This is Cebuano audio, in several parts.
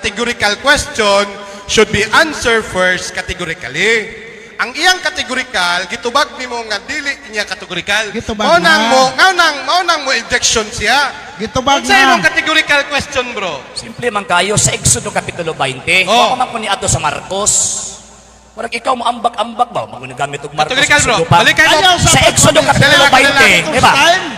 Categorical question should be answered first categorically. Ang iyang categorical, gitubag nimo nga dili niya categorical. Gitubag Mao nang na. Mo, mao nang mo objection siya. Gitubag Unsa na. imong categorical question, bro? Simple man kayo sa Exodo Kapitulo 20. Oh. Wa pa man ko ni ato sa Marcos. Murag ikaw mo ambak-ambak ba? Magunagamit og Marcos. Categorical, bro. Exodo pa. Balik kayo. Ayaw Sa Exodo Kapitulo Kadali lang, kadali 20, lang. di ba?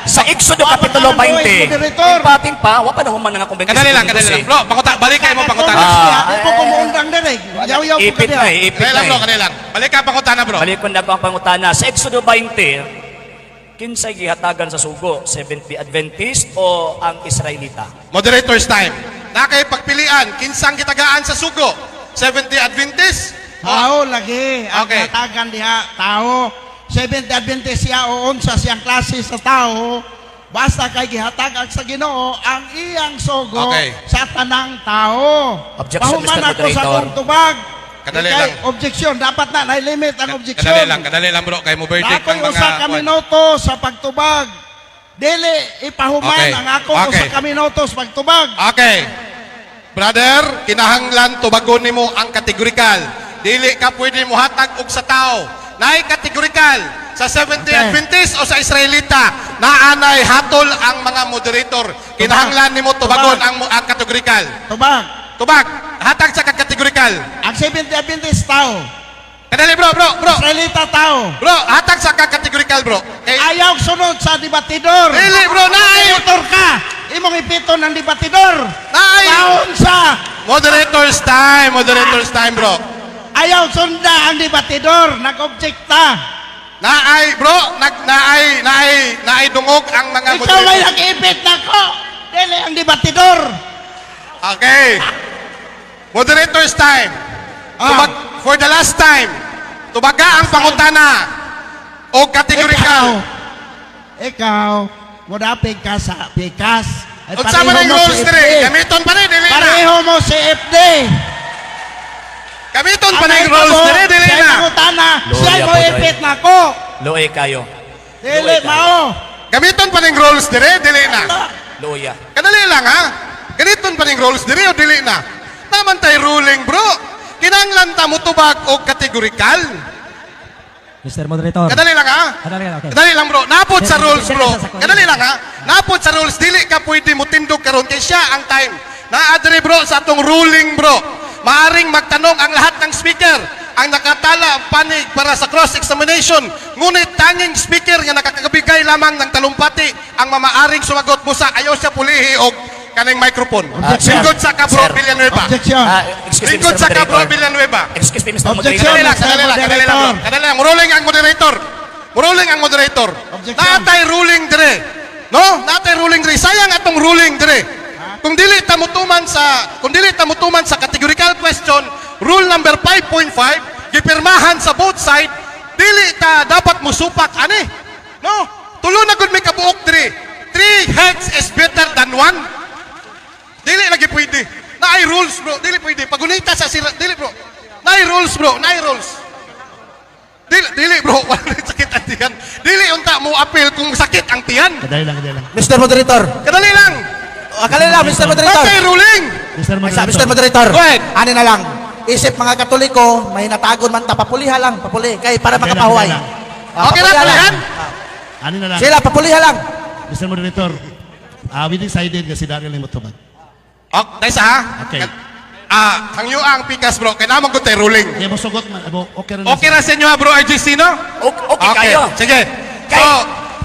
Sa Exodo Kapitulo 20, Moderator. ipating pa, wa pa na human nga kumbinti. Kadali lang, kadali lang. Bro, panguta, balik kayo mo pangutana. Ah. Di po kumuundang dire. Yaw-yaw po Ipit ka na eh, ipit Kadali na lang, bro, eh. kadali lang. Balik ka pangutana, bro. Balik ko na ako ang pangutana. Sa Exodo 20, kinsay gihatagan sa sugo? Seventh-day Adventist o ang Israelita? Moderator's time. Na kay pagpilian, kinsang gitagaan sa sugo? Seventh-day Adventist? Tao lagi. Ang hatagan diha, tao. Seventh Adventist siya o unsa siyang klase sa tao. Basta kay gihatagan sa Ginoo ang iyang sugo sa tanang tao. Objection, Pahuman Mr. ako sa Moderator. akong tubag. Kadali Kay lang. objection, dapat na na-limit ang objection. Kadali lang, bro, kay mo verdict Ako'y ang mga usa ka minuto sa pagtubag. Dili ipahuman ang akong usa ka minuto sa pagtubag. Okay. Brother, kinahanglan tubagon nimo ang categorical. Dili ka pwede mohatag og sa tao. Naay categorical sa Seventh-day Adventist o sa Israelita, naanay hatol ang mga moderator. Kinahanglan nimo tubagon ang categorical. Tubag. Tubag, hatag sa categorical. Ang Seventh Adventist tao. Kadali, bro, bro, bro. Israelita tao. Bro, hatag sa categorical, bro. Kay Ayaw sunod sa debatidor. Dili, bro, naay Moderator ka. Imong ipiton ang debatidor. Naay Taon sa Moderator's time, moderator's time, bro. Ayaw sunda ang debatidor. Nag-object ta. Naay, bro, nag naay naay naay dungog ang mga Ikaw may moderator. nag-ipit na ko. Dili ang debatidor. Okay. Moderator's time. Tubag, for the last time, tubaga ang pangutana o categorical. Ikaw, mudapig ka sa pikas. Ay, Unsa man pareho ang mo rules si dire? FD. Gamiton pa ni, dili na. Pareho mo si FD. Gamiton pa ni Ang rules nahitabo, dire, dili siya'y na. nangutana, Gloria siya'y po, mo ipit na ko. Luoy kayo. Dili Luoy kayo. mao. Gamiton pa ning rules dire, dili na. Luoya. Kadali lang ha. Gamiton pa ning rules dire o dili na. Naman tay ruling, bro. Kinahanglan ta motubag og categorical. Mr. Moderator. Kadali lang ha. Kadali lang, okay. Kadali lang, bro. Napod sa rules, bro. Kadali lang ha. Napod sa rules, dili ka pwede mutindog karon kay siya ang time. Naa diri, bro, sa atong ruling, bro. Maaring magtanong ang lahat ng speaker ang nakatala ang panig para sa cross-examination. Ngunit tanging speaker nga nakakabigay lamang ng talumpati ang mamaaring sumagot mo sa ayaw siya pulihi og kaning microphone. Sir. Lingkod sa ka, bro, Sir. Villanueva. Objection. Excuse me, Lingkod Mr. sa ka, bro, Moderator. Villanueva. Excuse me, Mr. Objection. Moderator. Kadali lang, kadali lang, kadali lang, bro. Kadali lang. Ruling ang moderator. Ruling ang moderator. Objection. Natay ruling dire. No? Natay ruling dire. Sayang atong ruling dire. Kung dili ta mutuman sa categorical question, rule number 5.5, gipirmahan sa both side, dili ta dapat musupak ani. No? Tulo na gud may kabuok dire. Three heads is better than one. Dili lagi pwede. Naay rules, bro, dili pwede. Pagunita sa sira, dili, bro. Naay rules, bro, naay rules. Dili, dili, bro, wala na sakit ang tiyan. Dili unta mo appeal kung sakit ang tiyan. Kadali lang, kadali lang. Mr. Moderator. Kadali lang. Akala lang, Mr. Moderator. Batay ruling. Mr. Moderator. Mr. Moderator. Go ahead. Ani na lang. Isip mga Katoliko, may natagon man ta, papuliha lang, papuli kay para Okay lang, makapahuway. okay lang. Okay na, Papuliha lang. pulihan? Ano na lang? Sila papuliha lang. Mr. Moderator, we decided kasi Daryl yung mutubag. Okay, sa ha? Okay. Hangyo ang pikas, bro. Kaya naman ko tayo ruling. Kaya mo sugot man, abo, okay rin. Okay ra sa inyo ha, bro, RGC, no? Okay, kayo. Sige. Kay, So,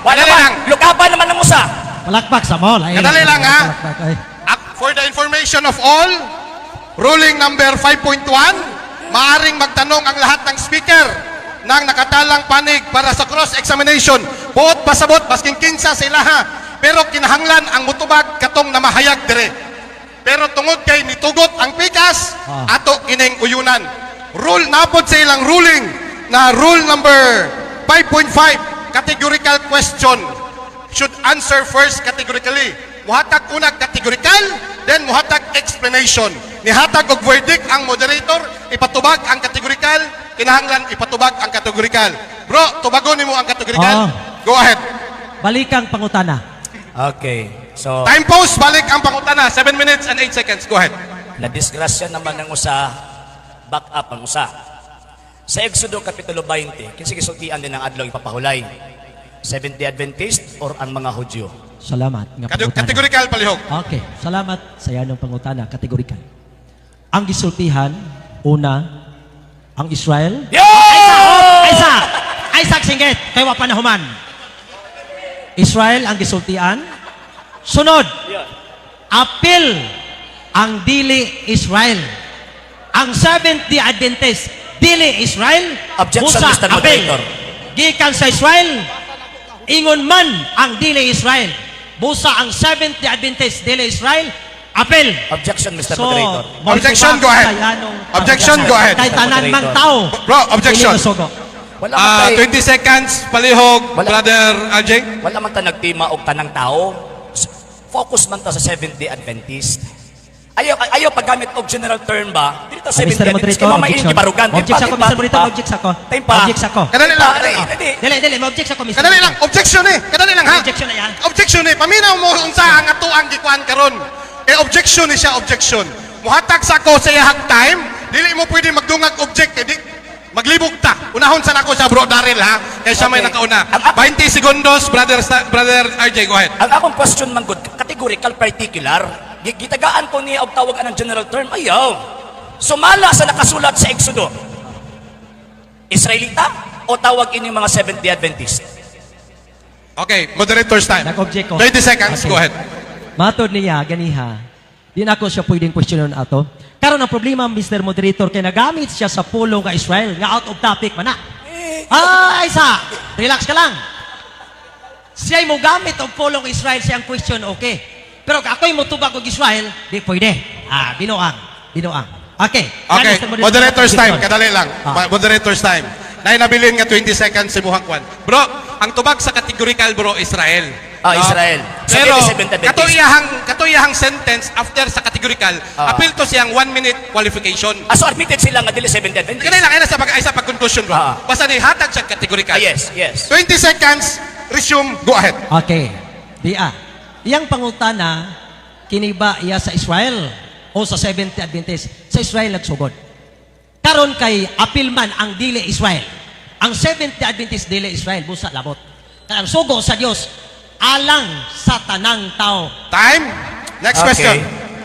wala kadali naman. lang. Lukaban naman ang usa. Palakpak sa mo. Lain. Kadali lang, ha? Palakpak, ay. For the information of all, ruling number 5.1, maaring magtanong ang lahat ng speaker ng nakatalang panig para sa cross-examination. Buot pasabot, basking kinsa sa ilaha. Pero kinahanglan ang mutubag katong namahayag dire. Pero tungod kay nitugot ang pikas, ato kining uyunan. Rule napod sa ilang ruling na rule number 5.5, categorical question should answer first categorically. Muhatag una categorical, then muhatag explanation. Nihatag og verdict ang moderator, ipatubag ang categorical, kinahanglan ipatubag ang categorical. Bro, tubagon nimo ang categorical. Go ahead. Balikang pangutana. Okay. So, Time pause, balik ang pangutana. 7 minutes and 8 seconds. Go ahead. Na disgrasya naman ang usa, back up ang usa. Sa Exodo Kapitulo 20, kinsa gisultian din ang adlaw ipapahulay? Seventh-day Adventist or ang mga Hudyo? Salamat nga pangutana. Categorical, palihog. Okay, salamat sa yanong pangutana, categorical. Ang gisultihan, una, ang Israel. Yo! Ay sa! Ay sa singgit! Kay wa pa nahuman. Israel ang gisultian. Sunod, apil ang dili Israel. Ang Seventh-day Adventist, dili Israel. Objection, busa Mr. apil. Moderator. Gikan sa Israel, ingon man ang dili Israel. Busa ang Seventh-day Adventist, dili Israel, apil. Objection, Mr. Moderator. Objection, go ahead. Objection, go ahead. Kay tanan mang tao. Bro, objection. Dili masugo. Wala man Ah, tay, 20 seconds, palihog, Wala. Brother RJ. Wala man ta nagtima og tanang tao. Focus man ta sa Seventh-day Adventist. Ayaw ayaw paggamit og general term ba? Dili ta Ah, Seventh-day Mr. Adventist Moderator, kay mamay objection. gibarugan. Object ako, Mr. Moderator, object ako. Time pa. Object ako. Kadali lang. Dili, dili. Dili, dili, ma-object ako, Mr. Kadali lang, objection eh. Kadali lang ha. Objection na yan. Objection eh. Paminaw mo unsa ang atuang gikuan karon. Eh objection ni siya, objection. Muhatag sa ako sa iyahang time, dili mo pwede magdungag object eh, di, maglibog ta. Unahon sa nako sa bro Daryl ha, kay siya may Okay. nakauna. Ang- 20 segundos, brother brother RJ, go ahead. Ang akong question man gud, categorical particular. Gitagaan ko niya og tawag anang general term. Ayaw. Sumala sa nakasulat sa Exodo. Israelita o tawag ini mga Seventh-day Adventist? Okay, moderator's time. Nag-object ko. 30 seconds, Okay. go ahead. Matod niya, ganiha, di na ako siya pwedeng questionon ato. Karon ang problema, Mr. Moderator, kay nagamit siya sa pulong nga Israel, nga out of topic man na. Ay, sa, relax ka lang. Siya'y mo gamit og pulong Israel siyang question, okay. Pero kung ako'y mutubag og Israel, di pwede. Ah, binuang, binuang. Okay. Okay, Yan, Mr. moderator's time, objection. kadali lang. Ah. Moderator's time. Nay nabilin nga 20 seconds si Muhang Kwan. Bro, ang tubag sa categorical bro Israel. Ah, Israel. So, Pero dili Seventh Adventist. kato iyahang sentence after sa categorical, appeal to siyang 1 minute qualification. Ah, so admitted sila nga dili Seventh-day Adventist. Kadali lang ay sa pag ay sa pag-conclusion bro. Ah. Basta ni hatag siya categorical. Ah, yes. 20 seconds, resume, go ahead. Okay. Di ah. Iyang pangutana, kini ba iya sa Israel o sa Seventh Adventist? Sa Israel nagsugod. Karon kay apil man ang dili Israel. Ang Seventh Adventist dili Israel busa labot. Kay ang sugo sa Dios alang sa tanang tao. Time. Next question.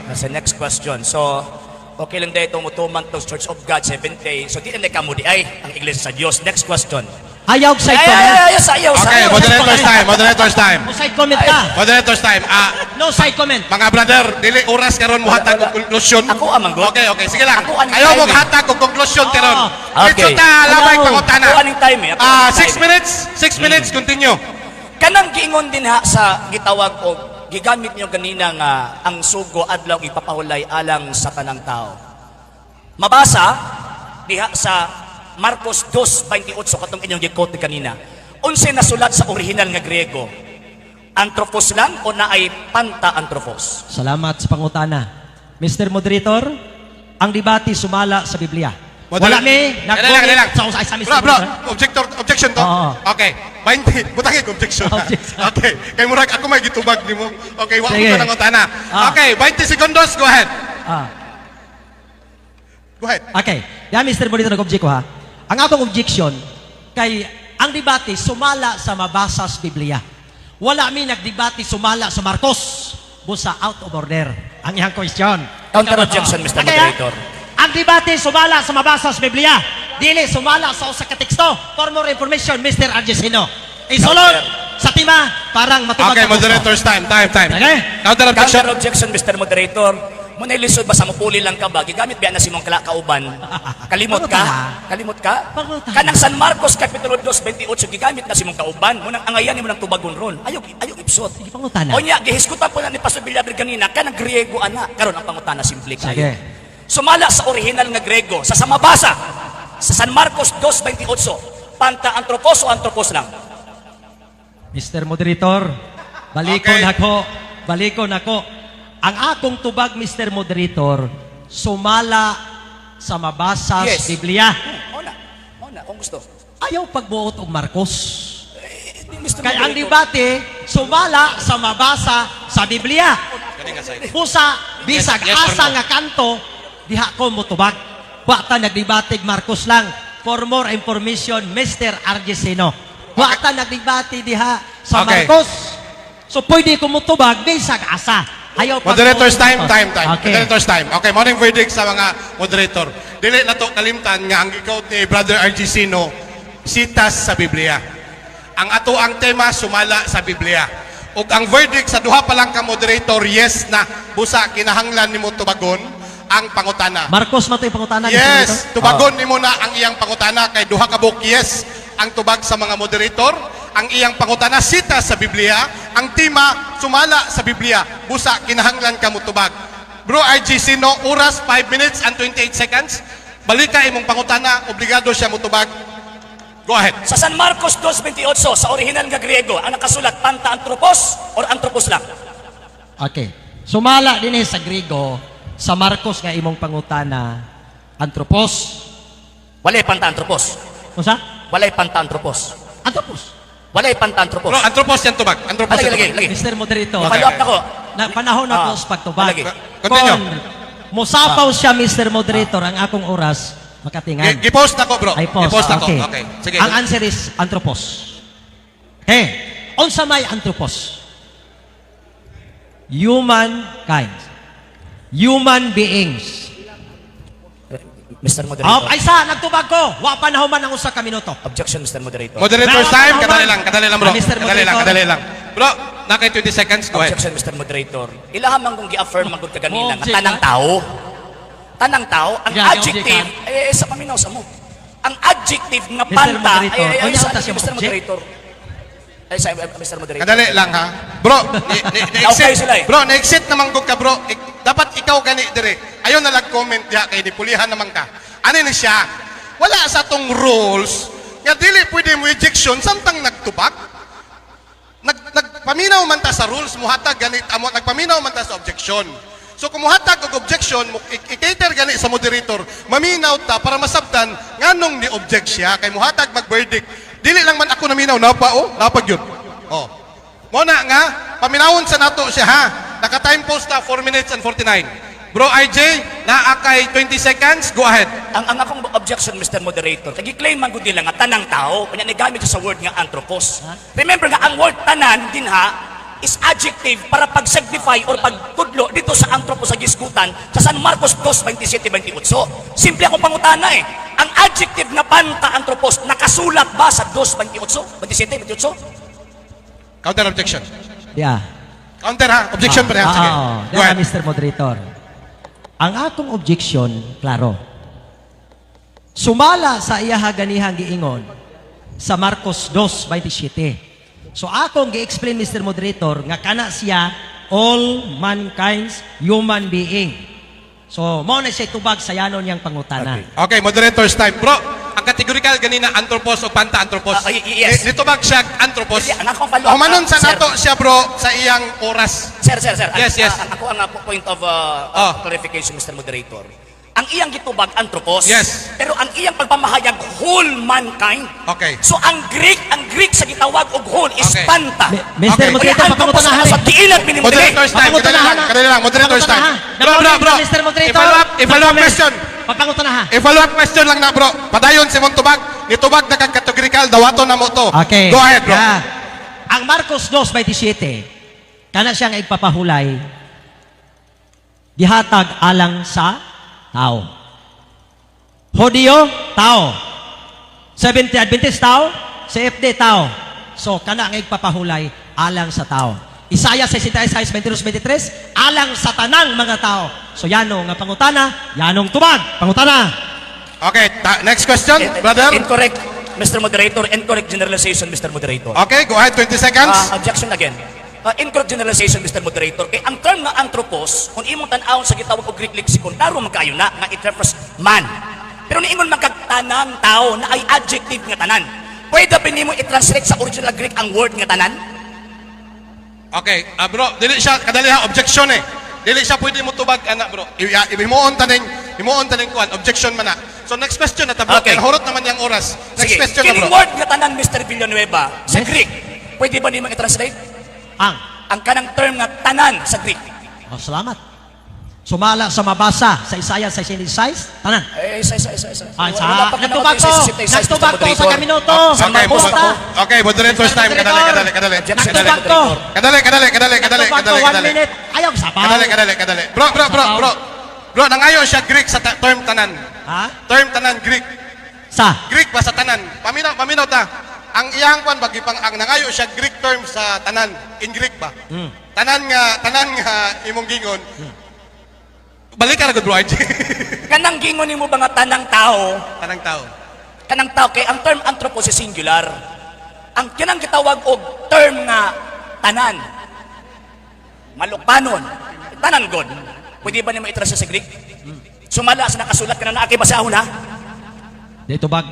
Nasa next question. So, okay lang dahil tumutuman to Church of God, Seventh Day. So, di na kamo di ay ang Iglesia sa Dios. Next question. Ayaw sa Ay, ay, comment. ay, ay, ayaw, Okay, ayaw. moderator's time, moderator's time. Mo side comment ka. Moderator's time. Ah, No side comment. mga brother, dili oras karon mo hatag og conclusion. Ako ang manggod. Okay, sige lang. Ako ang Ayaw mo time eh. hatag og conclusion karon. Okay. Dito ta labay Ayaw. pangutana. Ako aning time eh. Ako Ah, aning 6 time eh. minutes. 6 minutes continue. Kanang giingon din ha sa gitawag og gigamit niyo ganina nga ang sugo adlaw ipapahulay alang sa tanang tao. Mabasa diha sa Marcos 2:28 katong inyong gi-quote kanina. Unsay nasulat sa original nga Griego? Anthropos lang o naay panta anthropos? Salamat sa pangutana. Mr. Moderator, ang debate sumala sa Biblia. Wala mi Dali lang, dali lang. nag sa Mr. Bro, bro, Moderator. objection to. Oo. Okay. 20, butangin ko objection. Objection. Okay. Kay murag ako may gitubag nimo. Okay, wa ko Sige. nang utana. Ah. Okay, 20 segundos, go ahead. Ah. Go ahead. Okay. Yan, Mr. Moderator, nag-object ko ha. Ang akong objection, kay ang debate sumala sa mabasa sa Biblia. Wala mi nagdebate sumala sa Marcos. Busa out of order. Ang iyang question. Counter objection, Mr. Okay, ha? Moderator. Ang debate sumala sa mabasa sa Biblia. Dili sumala sa usa ka teksto. For more information, Mr. Argesino. Isulod Counter. sa tima parang matubag Okay, ang gusto. moderator's time, time, time. Okay. Counter objection. Counter objection, Mr. Moderator. Muna lisod basta mupuli lang ka ba? Gigamit biya na si mong kauban. Kalimot ka? Pangutana. Kalimot ka? Pangutana. Kanang San Marcos Kapitulo 2:28 gigamit na si mong kauban. Munang angayan nimo ng tubagon ron. Ayaw ayaw ipsot. Sige, pangutana. Onya gihisgutan po na ni Pastor Villabre kanina kanang Griego ana. Karon ang pangutana simple kayo. Sige. Sumala sa original nga Griego sa samabasa sa San Marcos 2:28 panta anthropos o anthropos lang. Mr. Moderator, balikon Okay. ako. Balikon ako. Ang akong tubag, Mr. Moderator, sumala sa mabasa sa Biblia. Mao na. Mao na kung gusto. Ayaw pagbuot og Marcos. Eh, di, Mr. Kay ang Moderator. debate sumala sa mabasa sa Biblia. Kani nga side. Busa bisag Yes, yes or asa no? nga kanto diha ko motubag. Wa ta nagdebate Marcos lang. For more information, Mr. Argesino. Wa ta nagdebate diha sa Marcos. So pwede ko motubag bisag asa. Ayaw pag- Moderators time, time, time. Okay. Moderators time. Okay, morning verdict sa mga moderator. Dili na to kalimtan nga ang ikaw ni Brother RG Sino sitas sa Biblia. Ang ato ang tema sumala sa Biblia. Ug ang verdict sa duha pa lang ka moderator, yes na busa kinahanglan nimo tubagon ang pangutana. Marcos man to yung pangutana, Mr. Yes, Moderator? tubagon nimo na ang iyang pangutana kay duha ka buok yes ang tubag sa mga moderator, ang iyang pangutana sita sa Biblia, ang tema sumala sa Biblia. Busa kinahanglan ka motubag. Bro RG Sino, oras 5 minutes and 28 seconds. Balika imong pangutana, obligado siya motubag. Go ahead. Sa San Marcos 2:28, sa original nga Griego, ang nakasulat panta anthropos or anthropos lang? Okay. Sumala din eh sa Griego sa Marcos nga imong pangutana anthropos. Walay panta anthropos. Unsa? Walay panta anthropos. Anthropos. Walay panta anthropos. Bro, anthropos yan tubag. Anthropos Lagi, yan lagi, tubag. lagi. Mr. Moderator. Follow up nako. Na panahon na ko Ah, sa pagtubag. lagi. Continue. Kon mosapaw siya Mr. Moderator ang akong oras makatingan. Gi-post na ko, bro. Ay post. Gi-post na ko. Okay. Okay. Sige. Ang answer is anthropos. Okay. Unsa may anthropos? Human kind. Human beings. Mr. Oh, Moderator. ay sa nagtubag ko. Wa pa nahuman ang usa ka minuto. Objection, Mr. Moderator. Moderator's Wala pa time, nahuman. kadali lang, kadali lang, bro. Ah, Mr. Kadali lang, Moderator. kadali lang. Bro, na kay 20 seconds, go ahead. Objection, Mr. Moderator. Ilaham man kung gi-affirm man gud kaganina nga Object, tanang ha? tao. Tanang tao, ang Yeah, adjective object, eh, sa paminaw sa mo. Ang adjective nga Mr. panta Moderator, ay ay, ay unya sa unta siya Mr. mo-object? Moderator. Ay sa Mr. Moderator. Kadali lang ha. Bro, ni, ni Okay sila eh. Bro, na-exit naman gud ka, bro. Dapat ikaw gani dire. Ayon na lang comment diha kay ni pulihan naman ka. Ano ni siya? Wala sa tong rules nga dili pwede mo ejection samtang nagtubag. Nagpaminaw man ta sa rules, muhatag ganit amo nagpaminaw man ta sa objection. So kung muhatag og objection, mo i-cater gani sa moderator, maminaw ta para masabtan nganong ni object siya kay muhatag mag verdict. Dili lang man ako naminaw napa oh, napag yun. Oh. Mo na nga paminawon sa nato siya ha. Naka time post ta 4 minutes and 49. Bro RJ, naa kay 20 seconds, go ahead. Ang akong objection, Mr. Moderator, kay gi-claim man gud nila nga tanang tao, kunya nigamit siya sa word nga anthropos. Remember nga ang word tanan dinha is adjective para pag-signify or pagtudlo dito sa anthropos sa gisgutan sa San Marcos 2:27-28. Simple akong pangutana eh. Ang adjective nga panta anthropos nakasulat ba sa 2:28? 27, 28? Counter objection. Yeah. Counter ha, objection pa rin. Sige. Ah, Go ahead. Mr. Moderator. Ang akong objection, klaro. Sumala sa iyaha ganihang giingon sa Marcos 2:27. So akong gi-explain Mr. Moderator nga kana siya all mankind's human being. So mao na siya tubag sa yanon niyang pangutana. Okay, moderator's time. Bro, ang categorical ganina anthropos o panta anthropos. Ah, yes. Nitubag siya anthropos. Hindi, ang akong follow-up, Humanon sa sir. nato siya bro sa iyang oras. Sir, sir, sir. Yes. Ang ako ang point of clarification, Mr. Moderator. Ang iyang gitubag anthropos. Yes. Pero ang iyang pagpamahayag whole mankind. Okay. So ang Greek sa gitawag og whole is panta. Mr. Okay. Moderator, Kaya anthropos pangutanahan. sa diilan minimum dili. Moderator's time. Kadali lang, kadali lang. Moderator's time. Bro, bro, bro. Mr. Moderator. I-follow up question. Papangutanahan. I-follow up question lang na bro. Padayon si Montubag. Nitubag na kag categorical dawato na mo to. Okay. Go ahead bro. Yeah. Ang Marcos 2:27, kana siyang igpapahulay, gihatag alang sa tao. Hudiyo, tao. Seventh Adventist, tao. CFD, tao. So, kana ang igpapahulay alang sa tao. Isaiah 66, 22, 23, alang sa tanang mga tao. So, yano nga pangutana, yanong tubag, pangutana. Okay, next question, brother. Incorrect, Mr. Moderator. Incorrect generalization, Mr. Moderator. Okay, go ahead, 20 seconds. Objection again. Incorrect generalization, Mr. Moderator. Kay ang term nga anthropos, kung imong tan-awon sa gitawag og Greek lexicon, klaro man kaayo na nga it refers man. Pero niingon man kag tanang tao na ay adjective nga tanan. Pwede ba nimo i-translate sa original Greek ang word nga tanan? Okay, bro, dili siya kadali ha objection eh. Dili siya pwede mo tubag ana bro. Himuon taning himuon taning kuan objection man na. So next question na ta bro. Okay. Kay horot naman yang oras. Next Sige. question na Kining bro. word nga tanan, Mr. Villanueva, sa Yes. Greek, Pwede ba nimo i-translate? Ang. Ang kanang term nga tanan sa Greek. Oh, salamat. Sumala sa mabasa sa Isaiah 66, tanan. Eh, isa, isa, isa, isa. Ay, sa, Wala pa ka nagtubag na ko. 66, Nagtubag ko sa kaminoto. Okay, Basta. okay, moderator's time. Kadali, kadali, kadali. Objection, Nagtubag ko. Kadali, kadali, kadali, kadali, Nagtubag ko kadali, one kadali. minute. Ayaw, sapaw. Kadali, kadali, kadali. Bro, bro, bro, bro. Bro, nangayo siya Greek sa term tanan. Ha? Term tanan Greek. Sa? Greek ba sa tanan? Paminaw, paminaw ta. Ang iyang kwan ba gipang ang nangayo siya Greek term sa tanan in Greek ba? Tanan nga imong gingon. Balik ka na gud, bro RJ. Kanang gingon nimo ba nga tanang tao? Tanang tao. Kanang tao kay ang term anthropos is singular. Ang kanang gitawag og term nga tanan. Malukpanon. Tanan god. Pwede ba nimo i-translate sa Greek? Sumala sa nakasulat kana na akay basahon ha. Dito bag.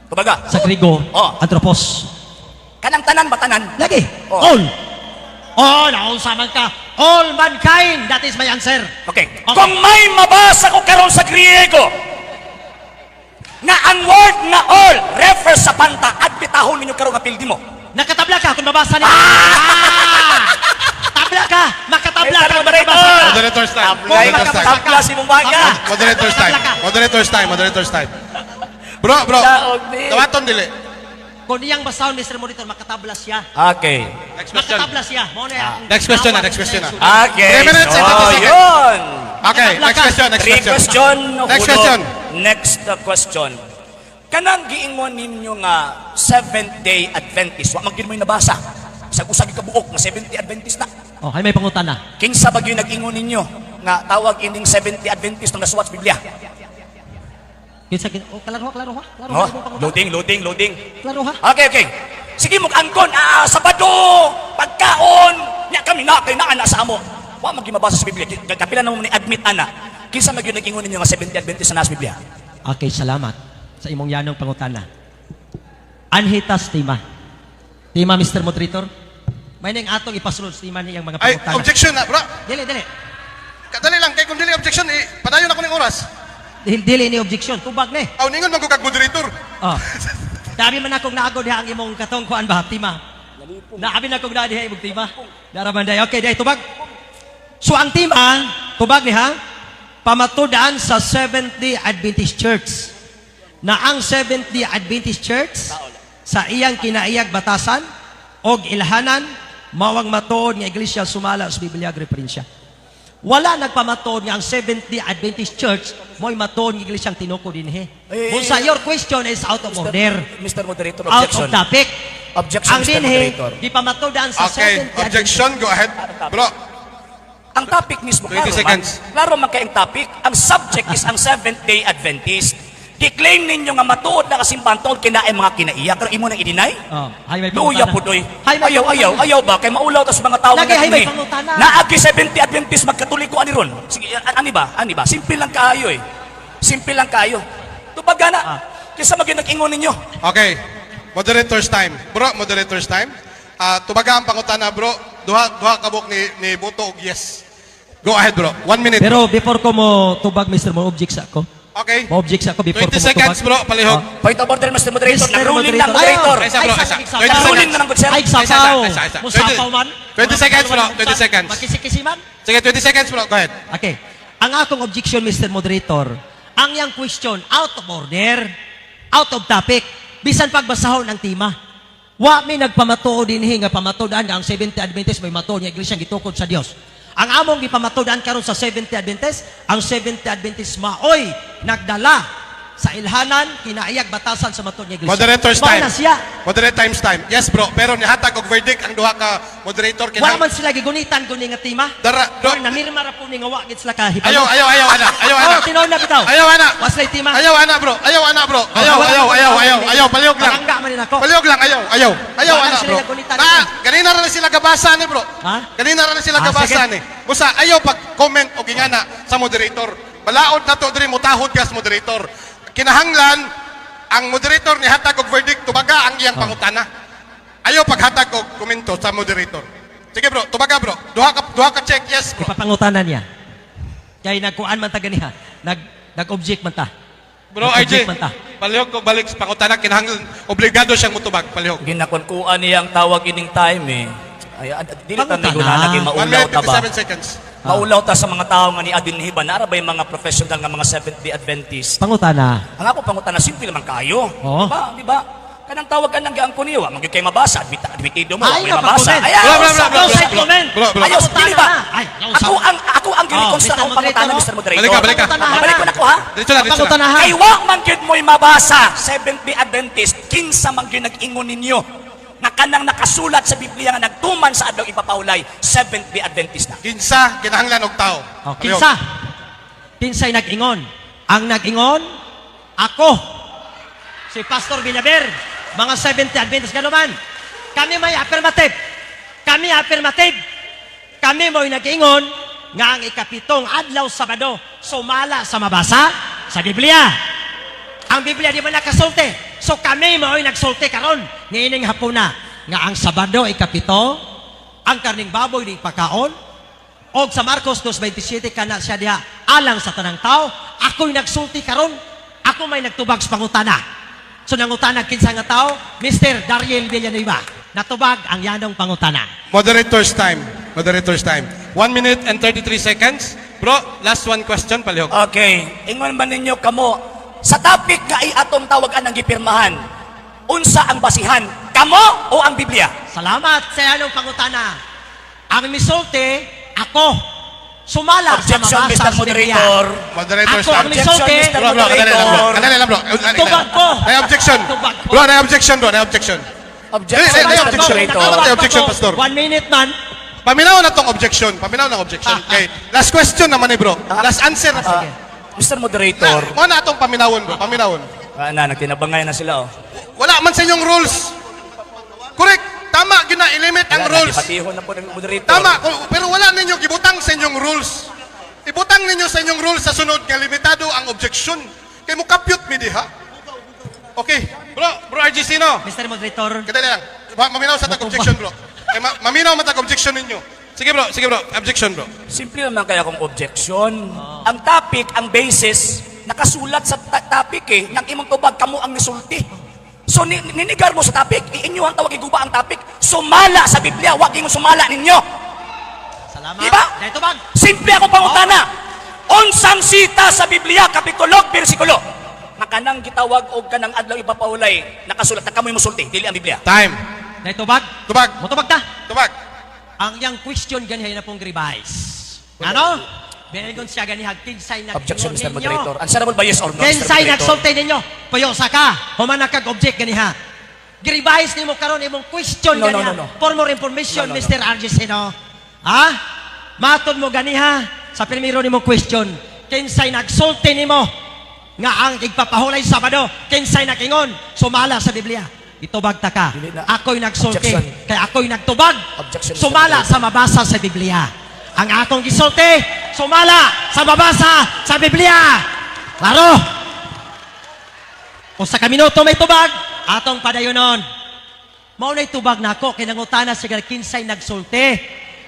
Kumbaga, Sa Grigo, Oh. anthropos. Kanang tanan ba tanan? Lagi. Oh. All. All. Naunsa man ka. All mankind. That is my answer. Okay. Okay. Kung may mabasa ko karon sa Griego nga ang word nga all refers sa panta at bitahon ninyo karon nga pildi mo. Nakatabla ka kung mabasa niya. Ah! Tabla ka. Makatabla ka. Moderator! Makabasa ka. Moderator's time. Tabla, Moderator's time. tabla si Mumbaga. Moderator's time. Tabla ka. Moderator's time. Moderator's time. Bro, bro. Daog ni. Tawaton dili. Kung niyang basahon, Mr. Monitor, makatabla siya. Okay. Next question. Makatabla siya. Mo na akong Next question na, tawag next question na. Okay. 3 minutes and So, 30 seconds. yun. Okay, Makatabla next ka. question, next Three question. question. Next Hulog. question. Next question. Kanang giingon ninyo nga Seventh Day Adventist, wa man gyud mo'y nabasa. Sa usa gyud ka buok nga Seventh Day Adventist na. Oh, hay may pangutan na. Kinsa ba gyud nag-ingon ninyo nga tawag ining Seventh Day Adventist nang nasuwat sa Biblia? Kinsa kin Oh, klaro ha, klaro ha. Klaro No? ha. imong pangutan. Loading, loading, loading. Klaro ha. Okay. Sige mo angkon, Sabado, pagkaon, nya kami na kay naa na sa amo. Wa man gyud mabasa sa Biblia. Kapila na mo ni admit ana. Kinsa man gyud nag-ingon ninyo nga Seventh Day Adventist na nasa Biblia? Okay, salamat sa imong yanong pangutana. Anhitas tema. Tema, Mr. Moderator. May nang atong ipasulod sa tema niyang mga Ay, pangutana. objection na, bro. Dili, dili. Kadali lang kay kung dili objection, eh, padayon ako ning oras. Dili, dili ni objection. Tubag ni. Aw ningon man ko kag moderator. Oh. Dami man akong naago diha ang imong katong kuan ba, tima. Naabi na akong naa diha imong tima. Dara man day. Okay, day tubag. So ang tima, tubag ni ha, pamatudan sa Seventh-day Adventist Church. Na ang Seventh-day Adventist Church sa iyang kinaiyag batasan og ilhanan mawang matuod nga iglesia sumala sa Biblia referensya. Wala nagpamatuod nga ang Seventh-day Adventist Church mo'y matuod nga iglesia ang tinukod dinhi. Eh, Busa your question is out of order. Mr. Moderator, Out objection. of topic. Objection, Ang Mr. dinhi, Moderator. di pamatudan sa Okay, Seventh-day objection, go ahead. Bro, Ang topic mismo, 20 klaro man, seconds. klaro man kay ang topic. Ang subject is ang Seventh-day Adventist. Gi-claim ninyo nga matuod na kasimbahan tungod kinaay mga kinaiya. Pero imo nang i-deny? Oh, hay may Luya pangutana. po doy. Hay may Ayaw, pangutana. ayaw, ayaw ba? Kay maulaw tas mga tao Lagi, hay may nag-agree. pangutana. Naagi 70 Adventist magkatoliko ani ron. Sige, ani ba? Ani ba? Simple lang kaayo eh. Simple lang kaayo. Tubaga na. Ah. Kaysa maging nag-ingon ninyo. Okay. Moderator's time. Bro, moderator's time. Ah, tubaga ang pangutana, bro. Duha duha kabuk ni boto og yes. Go ahead, bro. 1 minute. Pero before ko mo tubag, Mr. Mo object sa ako. Okay. Mo object sa ako before 20 ko mo seconds, tubag. bro. Palihog. Ah. Point of order, Mr. Moderator. Mr. Nag-ruling na Moderator. moderator. Ay, isa, bro, Ay, isa. sapaw. 20 Nag-ruling na ng good sir. Ay, Isa, isa, sapaw. isa, isa. Musapaw man. 20 seconds, bro. 20 seconds. Makisi-kisi man. Sige, 20 seconds, bro. Go ahead. Okay. Ang akong objection, Mr. Moderator, ang yang question, out of order, out of topic, bisan pagbasahon ang tema. Wa mi nagpamatuod dinhi nga pamatuod-an nga ang Seventh-day Adventist may matuod nga iglesia gitukod sa Dios. Ang among gipamatuod-an karon sa Seventh-day Adventist, ang Seventh-day Adventist maoy nagdala sa ilhanan kinaiyag batasan sa matuod nga iglesia. Moderator's Mao time. na siya. Moderate times time. Yes, bro. Pero nihatag og verdict ang duha ka moderator Wa man sila gigunitan guni nga tema. Dara, bro. Or namirma ra po ni nga wa gid sila kahibalo. Ayaw, ayaw, ayaw, ana. Ayaw, ana. Oh, tinuod na bitaw. Ayaw, ana. Wa sila tema. Ayaw, ana, bro. Ayaw, ana, bro. Ayaw, Oh, ayaw, ayaw, ayaw, ayaw. Palihog lang. Palangga man din ako. Palihog lang, ayaw, ayaw. Ayaw, Wala ana, sila bro. nagunitan. Na, ganina ra na sila gabasa ni, bro. Ha? Ganina ra na sila Ah, gabasa sige. ni. Busa, ayaw pag-comment o gingana sa moderator. Balaod na to diri mutahod ka sa moderator. Kinahanglan ang moderator ni hatag og verdict tubaga ang iyang pangutana. Ayaw paghatag og komento sa moderator. Sige bro, tubaga bro. Duha ka check yes bro. Ipapangutanan niya. Kay nagkuan man ta ganiha. Nag nag-object man ta. Bro, Nag-object RJ. man ta. Palihog ko balik sa pangutana, kinahanglan obligado siyang mutubag. Palihog. Ginakunkuan niya ang tawag ining time eh. Ay, dili ta Pangutana. migunana kay 1 maulaw minute ta ba? 57 seconds. Maulaw ta sa mga tao nga ni Adinhiba. Naara ba yung mga professional nga mga Seventh-day Adventist? Pangutana. Ang ako pangutana, simple naman kayo. Oo. Di ba? Di ba? Kanang tawag kanang giangko niyo, wa man gyud kay mabasa, admitido mo, wa Ay, may mabasa. nga, Ay, Bro, bro, sa- bro, bro, No side bro, comment. bro, bro. Ayos, dili ba? Pangutana. Ay, no, Ako ang Oh, gireconstruct Mr. akong pangutana, Moderator, Mr. Moderator. Balik ka, balik ka. Balik ko na ko ha. Diretso na, diretso na. Pangutana ha. Kay wa man gyud mo'y mabasa, Seventh-day Adventist, kinsa man gyud nag-ingon ninyo nga kanang nakasulat sa Biblia nga nagtuman sa adlaw ipapahulay, Seventh-day Adventist na. Kinsa kinahanglan og tao. Oh, kinsa? Kinsay nag-ingon? Ang nag-ingon, ako. Si Pastor Villaver, mga 70 Adventist gano'n. Kami may affirmative. Kami affirmative. Kami mo'y nag-ingon nga ang ikapitong adlaw Sabado sumala sa mabasa sa Biblia. Ang Biblia di man nakasulti. So kami mao'y nagsulti karon niining hapuna nga ang Sabado ikapito, ang karning baboy di pakaon, og sa Marcos 2:27 kana siya diha alang sa tanang tao, ako'y nagsulti karon, ako may nagtubag sa pangutana. So nangutana kinsa nga tao? Mr. Dariel Villanueva. Natubag ang yanong pangutana. Moderator's time. Moderator's time. 1 minute and 33 seconds. Bro, last one question, palihog. Okay, ingon man ninyo kamo sa topic nga ay atong tawagan ang gipirmahan. Unsa ang basihan? Kamo o ang Biblia? Salamat sa yanong pangutana. Ang misulti, ako. Sumala Objection, sa mabasa Mr. sa Biblia. Moderator. Moderator's Ako ang time. Objection, misulti. Mr. Bro, bro, kadali lang, bro. Moderator. Kadali lang, bro. Tubag ko. May objection. Tubag ko. Bro, may objection, bro. May objection. Objection, Hey, hey, Mr. objection. Moderator. Tama, objection, Pastor. 1 minute man. Paminaw na tong objection. Paminaw na objection. Okay. Last question naman eh, bro. Last answer na. Ah, Mr. Moderator. Mo na atong paminawon, bro. Paminawon. Ah, na, nagtinabangay na sila oh. Wala man sa inyong rules. Correct. Tama, gyud na i-limit ang Wala na, rules. Dipatihon na po ng moderator. Tama, pero wala ninyo gibutang sa inyong rules. Ibutang ninyo sa inyong rules sa sunod nga limitado ang objection. Kay mo kapyot mi diha. Okay, bro, bro RGC no. Mr. Moderator. Kadali lang. Maminaw sa tag objection, bro. Kay maminaw man tag objection ninyo. Sige bro, objection, bro. Simple naman kaya kung objection. Ang topic, ang basis, nakasulat sa topic eh, nang imong tubag, kamo ang nisulti. So, ninigar mo sa topic, iinyo ang tawag, iguba ang topic, sumala sa Biblia, wag imong sumala ninyo. Salamat. Diba? Dahil tubag. Simple akong pangutana. Unsang sita sa Biblia, Kapitulo, versikulo. Nga kanang gitawag og kanang adlaw ipapahulay, nakasulat na kamoy musulti, dili ang Biblia. Time. Dahil tubag. Tubag. Mutubag ta. Tubag. Ang iyang question ganihay na pong revise. Ano? Bengon siya ganihag kinsay nag Objection, Mr. Moderator. Answerable ba yes or no, Mr. Kinsay Moderator? nagsulti ninyo. Puyo sa ka. Human na kag object ganiha. Girevise nimo karon imong question No, no, ganiha. no, no. For more information, No, no, no. Mr. Argesino. Ha? Matod mo ganiha sa primero nimo question. Kinsay nagsulti nimo nga ang igpapahulay Sabado, kinsay nakingon, sumala sa Biblia. Itubag ta ka. Dili na. Ako'y nagsulti, Objection. kay ako'y nagtubag. Objection, Mr. Sumala Moderator. sa mabasa sa Biblia. Ang akong gisulti, sumala sa mabasa sa Biblia. Klaro? Usa ka minuto may tubag, atong padayonon. Mao na'y tubag nako kay nangutana siya kinsay nagsulti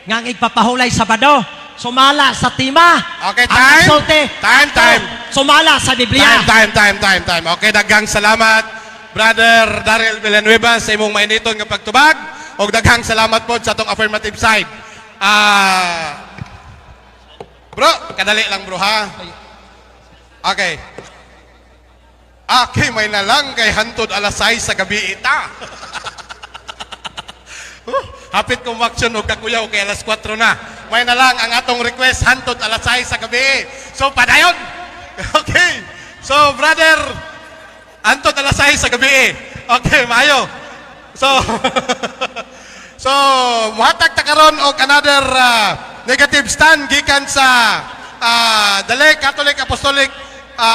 nga ang igpapahulay Sabado, sumala sa tima. Okay, Ang time. nagsulti, Time, time. sumala sa Biblia. Time, time, time, time, time. Okay, daghang salamat, Brother Daryl Villanueva, sa imong mainiton nga pagtubag. Og daghang salamat po sa atong affirmative side. Bro, kadali lang bro ha. Okay. Okay, may nalang kay hantod alas 6 sa gabi ita. Huh, hapit kong action og kakuyaw kay alas 4 na. May na lang ang atong request hantod alas 6 sa gabi. So padayon. Okay. So brother, hantod alas 6 sa gabi. Okay, maayo. So So, muhatag ta karon og another negative stand gikan sa Dale Catholic Apostolic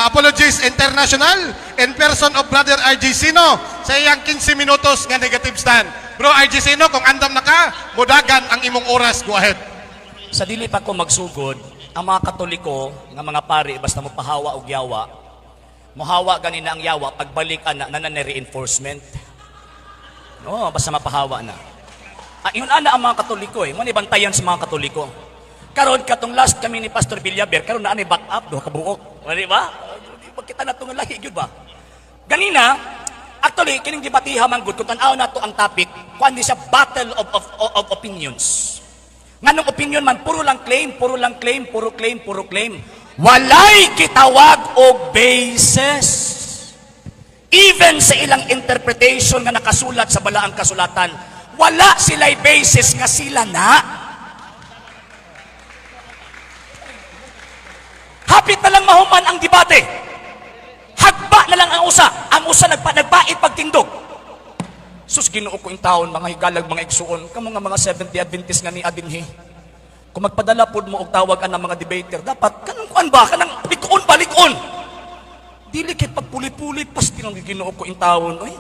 Apologists International in person of Brother RG Sino sa iyang 15 minutos nga negative stand. Bro RG Sino, kung andam na ka, mudagan ang imong oras. Go ahead. Sa dili pa ko magsugod, ang mga Katoliko nga mga pari basta mo pahawa og yawa, mohawa ganina ang yawa pagbalik ana na na reinforcement. No, basta mapahawa na. Ah, yun ana ang mga Katoliko eh. Mo ni bantayan sa mga Katoliko. Karon katong last kami ni Pastor Villaber, karon na ani back up duha ka buok. Di ba? Di ba kita na tong lahi gyud ba? Ganina, actually, kining debatiha man gud, kung tan-aw nato ang topic, kuan di siya battle of opinions. Nganong opinion man, puro lang claim, puro lang claim, puro claim, puro claim. Walay kitawag og basis. Even sa ilang interpretation nga nakasulat sa balaang kasulatan, wala sila'y basis nga sila na. Hapit na lang mahuman ang debate. Hagba na lang ang usa. Ang usa nagpait pagtindog. Sus, Ginoo ko in taon, mga higalag, mga igsuon, kamo nga mga 70 Adventist nga ni adinhi. Kung magpadala pod mo og tawag ang mga debater, dapat kanang kuan ba, kanang lik-on ba, lik-on. Dili kay pagpuli-puli pas tinong Ginoo ko in taon, oy.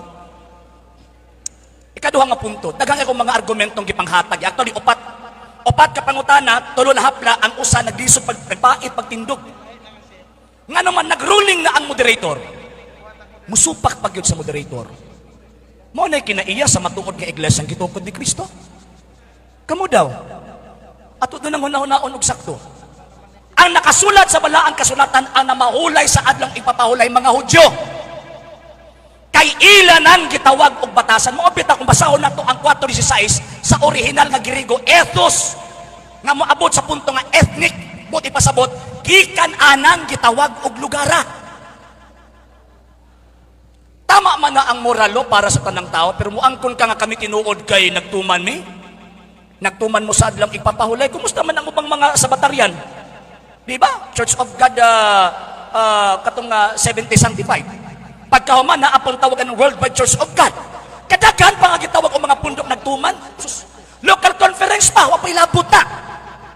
Ikaduha nga punto, daghang akong mga argumentong gipanghatag. Actually, upat ka pangutana, tulo na hapla, ang usa naglisod pag nagpait pagtindog. Nga naman nagruling na ang moderator. Musupak pag yun sa moderator. Mao na kinaiya sa matuod nga iglesia ang gitukod ni Kristo. Kamo daw. Ato doon ang hunahunahon og sakto. Ang nakasulat sa balaang kasulatan ang namahulay sa adlong ipapahulay mga Hudyo. Kay ila nang gitawag og batasan. Mo bitaw kung basahon nato ang 4:16 sa original nga Griego, ethos, nga moabot sa punto nga ethnic, buti pasabot gikan anang gitawag og lugara. Tama man na ang moralo para sa tanang tao, pero muangkon ka nga kami tinuod kay nagtuman mi. Nagtuman mo sa adlang ipapahulay. Kumusta man ang ubang mga sabatarian? Di ba? Church of God, katong 70 Sanctified. Pagkahuman na apon tawagan ng Worldwide Church of God. Kadaghan pa nga gitawag og mga pundok nagtuman. Sus, local conference pa, wa pa'y labot na.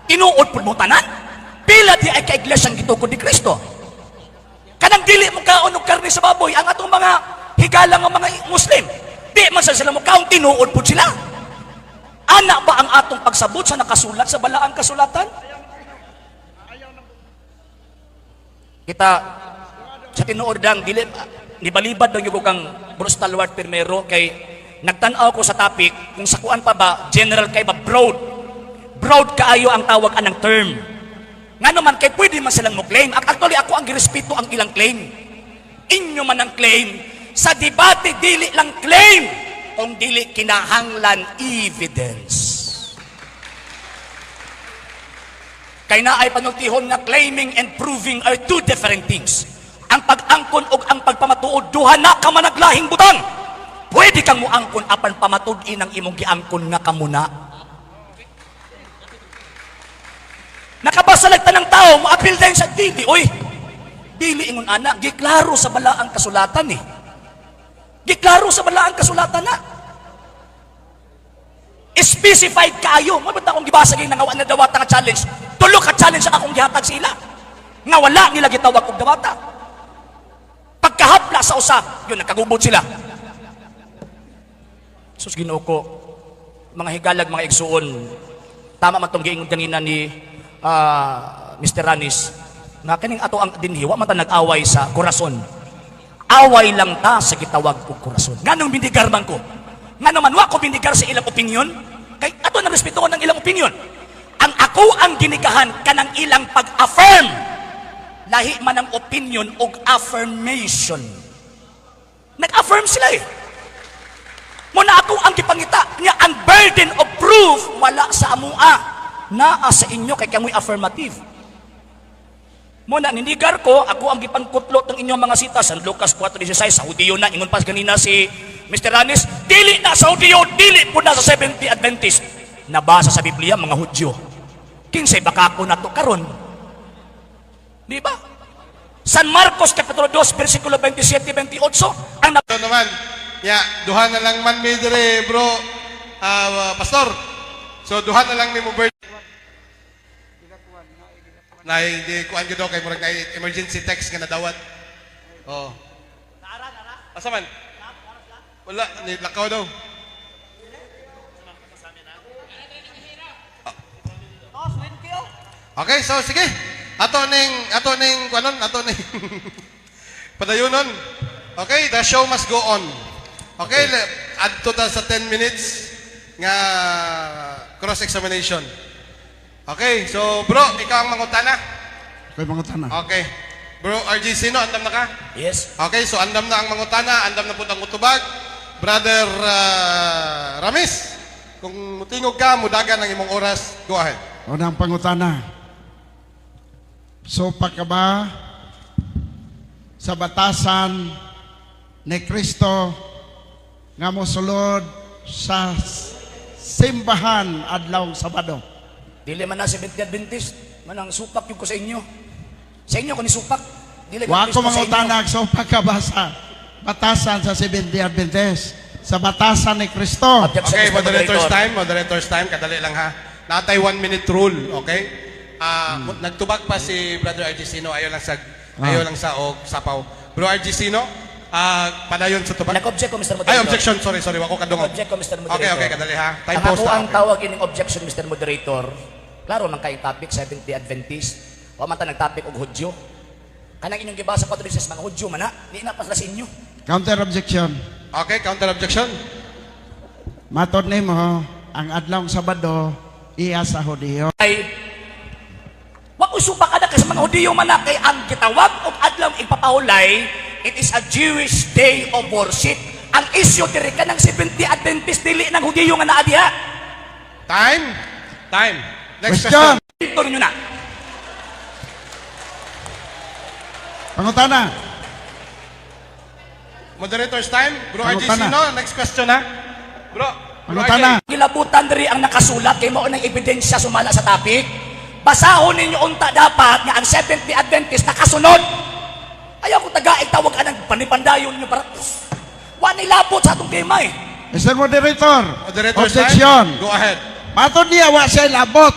Tinuod pud mo tanan. Pila di ay ka iglesia ang gitukod ni Kristo. Kanang dili mo kaon og karne sa baboy, ang atong mga higala nga mga Muslim, di man sa sila mo kaon, tinuod pud sila. Ana ba ang atong pagsabot sa nakasulat sa balaang kasulatan? Kita sa tinuod lang dili nibalibad lang yung kang Bruce Talwart Primero kay nagtan-aw ko sa topic kung sa kuan pa ba general kay ba broad. Broad kaayo ang tawag anang term. Ngano man kay pwede man silang mo claim. Actually ako ang girespeto ang ilang claim. Inyo man ang claim sa debate, dili lang claim kung dili kinahanglan evidence. Kay naay panultihon nga claiming and proving are two different things. Ang pag-angkon ug ang pagpamatuod duha na ka managlahing butang. Pwede kang muangkon apan pamatud-in ang imong giangkon nga kamuna. Nakabasa lang tanang tao, moapil din sa dili. Oy, dili ingon ana, giklaro sa balaang kasulatan eh. Giklaro sa balaang kasulatan na. Specified kaayo. Mabot akong gibasa gay nga wa na dawata nga challenge. Tulo ka challenge ang akong gihatag sila. Nga wala nila gitawag og dawata. Pagkahapla sa usa, yun nagkagubot sila. Sus, Ginoo ko, mga higalag, mga igsuon, tama man tong giingon kanina ni Mr. Ranis, nga kaning ato ang dinhi, wa man ta nag-away sa korason. Away lang ta sa gitawag og korason. Nganong bindigar man ko? Ngano man wa ko bindigar sa ilang opinion? Kay ato na respeto ko ng ilang opinion. Ang ako ang ginikahan kanang ilang pag-affirm. Lahi man ang opinion og affirmation. Nag-affirm sila eh. Muna ako ang gipangita niya ang burden of proof wala sa amua. Naa sa inyo kay kamoy affirmative. Muna ninigar ko, ako ang gipangkutlo tong inyong mga sita San Lucas 4:16 sa Hudiyo na ingon pa ganina si Mr. Ranis, dili na sa Hudiyo, dili po na sa Seventh-day Adventist. Nabasa sa Biblia mga Hudyo. Kinsay baka ko na to karon. Di ba? San Marcos Kapitulo 2 versikulo 27-28 ang Ito naman, ya, duha na lang man mi dire, bro, pastor. So duha na lang mi mo bird. Na hindi kuan gyud kay murag na emergency text nga nadawat. Oh. Asa man? Wala, ni lakaw daw. Okay, so sige. Ato ning kuanon, ato ning padayonon. Okay, the show must go on. Okay, adto ta sa 10 minutes nga cross-examination. Okay, so bro, ikaw ang mangutana. Okay, mga tana. Okay. Bro RG Sino, andam na ka? Yes. Okay, so andam na ang mangutana, andam na po ang mutubag. Brother Ramis, kung mutingog ka, mudagan ang imong oras, go ahead. Unang pangutana. Supak ka ba sa batasan ni Kristo nga mosulod sa simbahan adlaw Sabado? Dili man na Seventh Day Adventist, manang supak yung ko sa inyo. Sa inyo ko ni supak. Dili Wa ka ko Kristo sa inyo. mangutana, supak ka ba sa batasan sa Seventh Day Adventist? Sa batasan ni Kristo? Objection, Okay, Mr. moderator's Moderator. time, moderator's time, kadali lang ha. Natay 1 minute rule, okay? Nagtubag pa si Brother RG Sino, ayaw lang sa og sapaw. Bro RG Sino, padayon sa tubag. Nag-object ko, Mr. Moderator. Ay, objection, sorry, sorry, wako kadungog. Nag-object ko, Mr. Moderator. Okay, kadali ha. Time Ang post ako na, ang okay. tawag ining objection, Mr. Moderator. Klaro man kayong topic, Seventh Day Adventist. Wa man ta nag-topic og Hudyo. Kanang inyong gibasa ko sa mga Hudyo man na, di na pa sila sa inyo. Counter objection. Okay, counter objection. Matod nimo ang adlaw Sabado iya sa Hudiyo. Ay, wa ko supak kada kay sa mga Hudiyo man na kay ang gitawag og adlaw ipapahulay, it is a Jewish day of worship. Ang issue diri ka ng Seventh Day Adventist dili ng Hudiyo nga naa diha. Time. Time. Next Question. question. Ito ninyo na. Pangutana. Moderator's time. Bro RG Pangutana. Sino, next question ha. Bro. Bro Pangutana. RJ. Gilabutan diri ang nakasulat kay mao nang ebidensya sumala sa topic. Basahon ninyo unta dapat nga ang Seventh Day Adventist nakasunod. Ayaw ko tagaig tawag anang panipandayon ninyo para wa nilabot sa atong tema eh. Mr. Moderator, Moderator's objection. time. Go ahead. Matod niya wa siya labot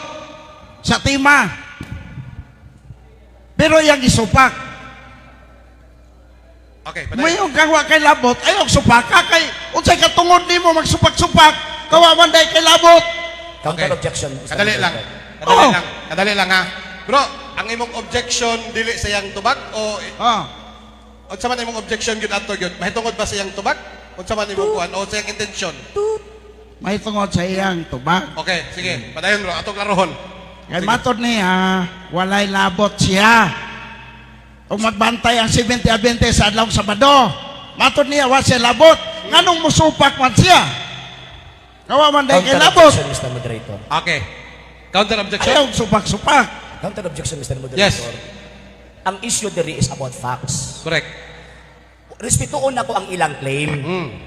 sa tema. Pero iyang isupak. Okay, padayon. Mayon kang wa kay labot, ayaw supaka kay unsay katungod nimo magsupak-supak, kawa man day kay labot. Counter Okay. objection, Mr. Kadali lang. Moderator. Kadali Oh. lang. Kadali lang ha. Bro, ang imong objection dili sa iyang tubag o Oh. unsa man imong objection gyud ato gyud? Mahitungod ba sa iyang tubag? Unsa man imong kuan o sa iyang intention? May tungod sa iyang tubag. Okay, sige. Padayon bro, atong klarohon. Kay matod niya, walay labot siya. O magbantay ang 70 Adventist sa adlaw Sabado. Matod niya, wa siya labot. Nganong musupak man siya? Kawa man day kay Counter labot. objection, Mr. Moderator. Okay. Counter objection? Ayaw supak-supak. Counter objection, Mr. Moderator. Yes. Ang issue diri is about facts. Correct. Respetuon nako ang ilang claim.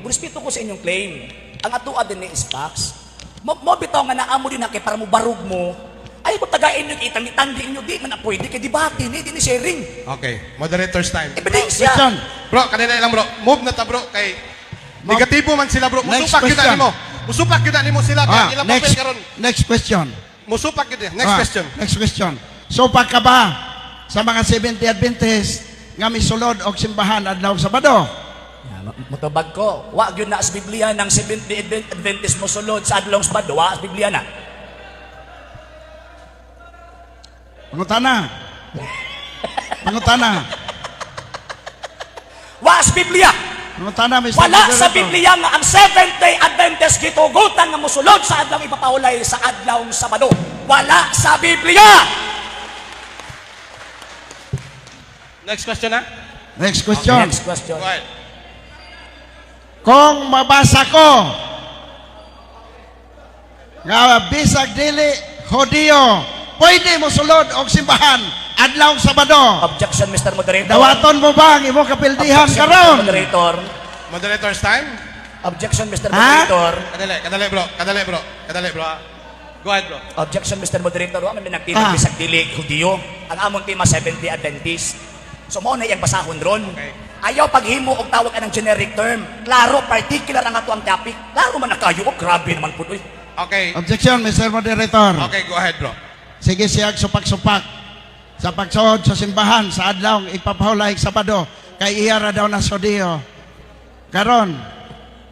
Respeto ko sa inyong claim. Ang atoa din ni is facts. Mo bitaw nga naamo din na kay para mo barug mo. Ay ko tagain nyo itang-itanggi inyo di man na pwede kay debate ni di ni sharing. Okay. Moderator's time. Ebidensya. Question. Bro, kanina lang bro. Move na ta bro kay negatibo man sila bro. Next Musupak gyud na question. nimo. Musupak gyud na nimo sila kay Ah, ilang papel next, karon. next question. Musupak gyud niya. Next Ah, question. Next question. Supak ka ba sa mga 70 Adventist nga misulod og simbahan adlaw Sabado? Mutubag ko, wa gyud na sa Biblia ng Seventh Day Adventist mo sulod sa adlong Sabado, wa sa Biblia na. Pangutana. Pangutana. Wa sa Biblia. Pangutana, Mr. Wala sa Moderator. Biblia nga ang Seventh Day Adventist gitugutan nga mosulod sa adlong ipapahulay sa adlong Sabado. Wala sa Biblia. Next question na. Next question. Next question. Go ahead. Kung mabasa ko nga bisag dili Hudiyo, pwede mo sulod og simbahan adlaw Sabado. Objection, Mr. Moderator. Dawaton mo ba ang imong kapildihan Objection, Mr. karon? Moderator. Moderator's time. Objection, Mr. Ha? Moderator. Kadali, kadali bro. Kadali bro. Kadali bro. ha. Go ahead bro. Objection, Mr. Moderator. Wa man nagtima bisag dili Hudiyo. Ang among tema Seventh Day Adventist. So mao na iyang basahon ron. Okay. Ayaw paghimo og tawag anang generic term. Klaro, particular ang ato ang topic. Klaro man na kayo. Oh, grabe naman po. Uy. Okay. Objection, Mr. Moderator. Okay, go ahead bro. Sige siya supak-supak sa pagsuod sa simbahan sa adlaw ipapahulay Sabado kay iya ra daw na Hudiyo. Karon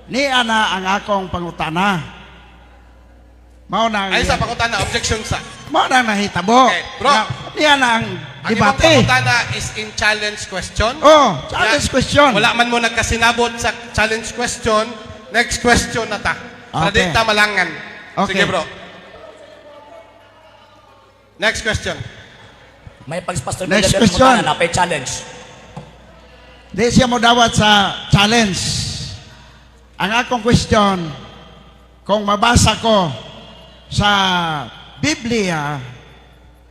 ni ana ang akong pangutana. Mao na ang Ay sa pangutana, objection sa. mao na ang nahitabo. Okay, bro. Nga, niya na ang Ang imong debate. pangutana is in challenge question. Oh, challenge question. Wala man mo nagkasinabot sa challenge question. Next question na ta. Para Okay. di ta malangan. Okay. Sige bro. Next question. May pag-Pastor Next Villaver question. mo na pay challenge. Di siya mo dawat sa challenge. Ang akong question, kung mabasa ko sa Biblia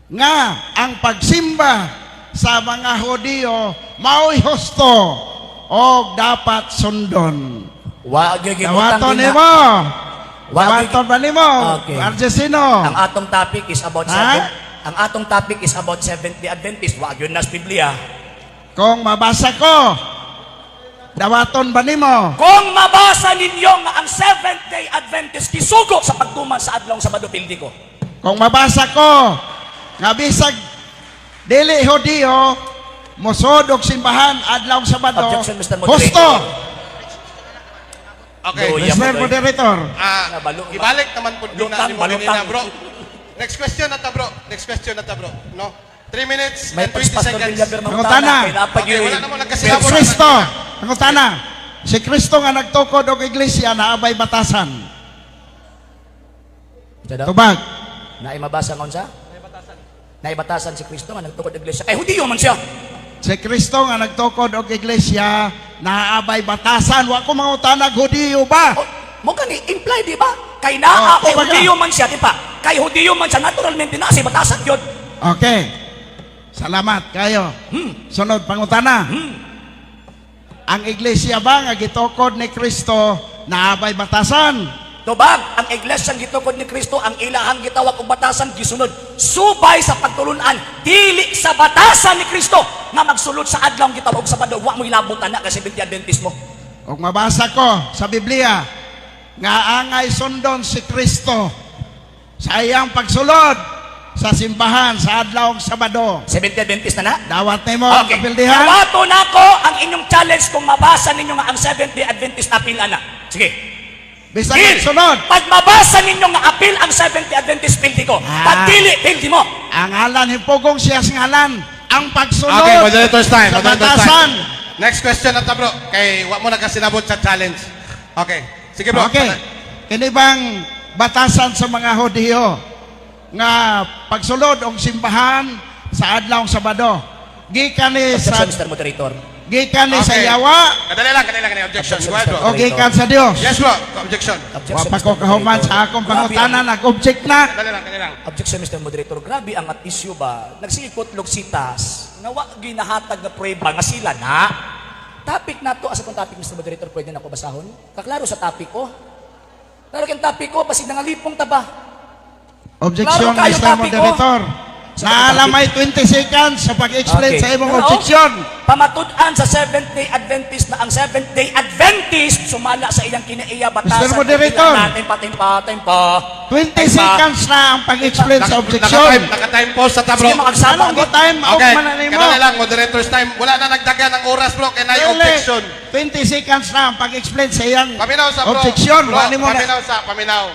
nga ang pagsimba sa mga Hudiyo mao'y husto o dapat sundon. Wa gyud gibutang Dawaton din na- nimo. Wa gyud- Dawaton ba nimo? Okay. Argesino. Ang atong topic is about Ha? seven. Ang atong topic is about Seventh-day Adventist. Wa gyud nas Biblia. Kung mabasa ko, dawaton ba nimo? Kung mabasa ninyo nga ang Seventh-day Adventist gisugo sa pagtuman sa adlong Sabado, pildi ko. Kung mabasa ko, nga bisag dili Hudiyo, mosod og simbahan adlaw Sabado. Objection, Mr. Moderator. Husto. Okay. Luya. Mr. Moderator. Ah, Nabalo- ibalik naman po na Lutang, nimo ganina, balutang. bro. Next question na ta, bro. Next question na ta, bro. No? 3 minutes May and 20 pag-Pastor seconds. Villaver Pangutana. mangutana kay napag Okay, wala namang Si nagkasinabot. Kristo, pangutana. Si Kristo nga nagtukod og iglesia naabay batasan. Tubag. Naay mabasa nga unsa? Naibatasan si Kristo nga nagtukod og iglesia. Kay Hudiyo man siya. Si Kristo nga nagtukod og iglesia naabay batasan. Wa ko mangutana Hudiyo ba? Oh, mo kani imply di ba? Kay naa Oh, kay kumbaga. Hudiyo man siya, di ba? Kay Hudiyo man siya naturalmente naa si batasan gyud. Okay. Salamat kayo. Sunod pangutana. Ang iglesia ba nga gitukod ni Kristo naabay batasan? Tubag, ang iglesia gitukod ni Kristo, ang ilahang gitawag og batasan gisunod subay sa pagtulunan, dili sa batasan ni Kristo nga magsulod sa adlaw gitawag og Sabado, wa mo ilabutan na kasi Seventh-day Adventist mo. Og mabasa ko sa Biblia nga angay sundon si Kristo sa iyang pagsulod sa simbahan sa adlaw Sabado. Seventh-day Adventist na na? Dawat nimo ang Okay. kapildihan. Dawato nako ang inyong challenge kung mabasa ninyo nga ang Seventh-day Adventist apil ana. Sige. Bisan Deal. sunod. Pag mabasa ninyo nga apil ang Seventh-day Adventist, pildi ko. Ah. Pag dili, pildi mo. Ang ngalan himpugong siya sa ngalan ang pagsunod Okay, moderator's time. sa Moderator's batasan. time. Next question na ta, bro. Kay wa mo nagkasinabot sa challenge. Okay. Sige, bro. Okay. Kini bang batasan sa mga Hudiyo nga pagsulod og simbahan sa adlaw Sabado gikan ni sa Objection, Mr. Moderator. gikan ni sa Okay. yawa Kadali lang, kadali lang. Kadali. Objection. Go ahead, bro. o gikan sa Dios. Yes, bro. Objection. Objection, Wa pa ko Mr. kahuman Moderator. sa akong Grabe pangutana, nag-object na. Kadali lang, kadali lang. Objection, Mr. Moderator. Grabe ang at issue ba? Nagsikot sitas nga wa ginahatag nga prueba nga sila na. Topic na to. Asa tong topic, Mr. Moderator? Pwede na ako basahon? Kaklaro sa topic ko. Klaro kayong topic ko, basig nangalipong ta ba? Objection, Klaro kayo, Mr. topic ko. Moderator. Sa Naala topic. may 20 seconds sa pag-explain sa imong Pero, objection. Pamatud-an sa Seventh-day Adventist na ang Seventh-day Adventist sumala sa iyang kinaiya batasan. Mr. Moderator. Timpa, timpa, timpa. 20 seconds na ang pag-explain sa objection. Naka-time, naka-time pause sa ta, bro. Sige, makagsama Anong ako. time out Okay. man na nimo? Kadali lang, moderator's time. Wala na nagdagan ng oras, bro. Kaya na Dili. objection. 20 seconds na ang pag-explain sa iyang Paminaw sa bro. objection. Bro, Wa nimo na. paminaw sa, paminaw.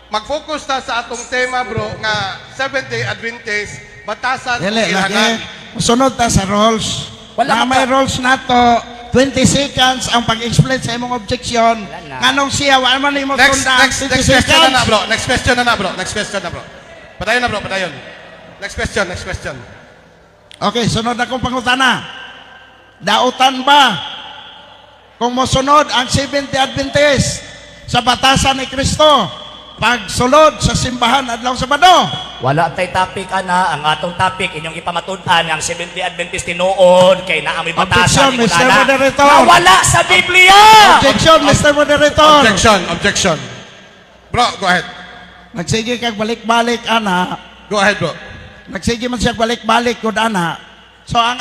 Mag-focus ta sa atong tema, bro, nga Seventh-day Adventist, batasan o Dili, lagi. ilhanan. Sunod ta sa rules. Wala Na ka may pa. rules na to, 20 seconds ang pag-explain sa imong objection. Wala na. Nganong siya, wa man nimo Next, sunda ang next, 20 next question na seconds. na, bro. Next question na na, bro. Next question na, bro. Padayon na, bro. Padayon. Next question, next question. Okay, sunod akong pangutana. Dautan ba kung mosunod ang Seventh-day Adventist sa batasan ni Kristo pagsulod sa simbahan adlaw Sabado? Wala tay topic ana, ang atong topic inyong ipamatud-an ang Seventh-day Adventist tinuod kay naa may batasan Objection, Mr. ingon ana. Moderator. Nga wala sa Biblia. Objection, Mr. Moderator. Objection, objection. Bro, go ahead. Nagsige kag balik-balik ana. Go ahead, bro. Nagsige man siya balik-balik gud ana. So ang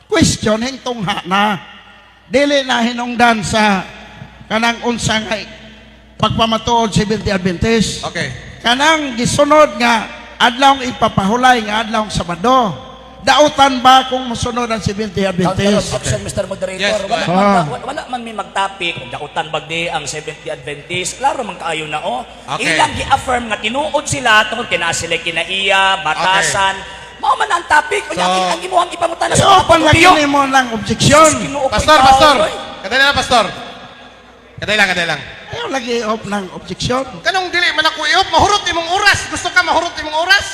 question hingtungha na dili na hinungdan sa kanang unsa nga pagpamatuod sa Seventh-day Adventist. Okay. Kanang gisunod nga adlaw ipapahulay nga adlaw Sabado. Dautan ba kung mosunod ang Seventh-day Counter Adventist? objection, Mr. Moderator. Yes, go wala, ahead. man, Ah. wala man may magtopic. Kung dautan bagdi ang Seventh-day Adventist, klaro man kaayo na oh. Okay. Ilang gi-affirm nga tinuod sila tungod kay naa sila kinaiya, batasan. Mao man ang topic. Unya So- ang imuhang ipangutana So, sa mga panlagi Hudiyo. nimo lang objection. Sus, Ginoo ko, Pastor, ikaw, pastor. oy. Kadali lang, pastor. Kadali lang, kadali lang. Ayaw lagi off ng objection. Kanong dili man ako iop, mahurot imong oras. Gusto ka mahurot imong oras?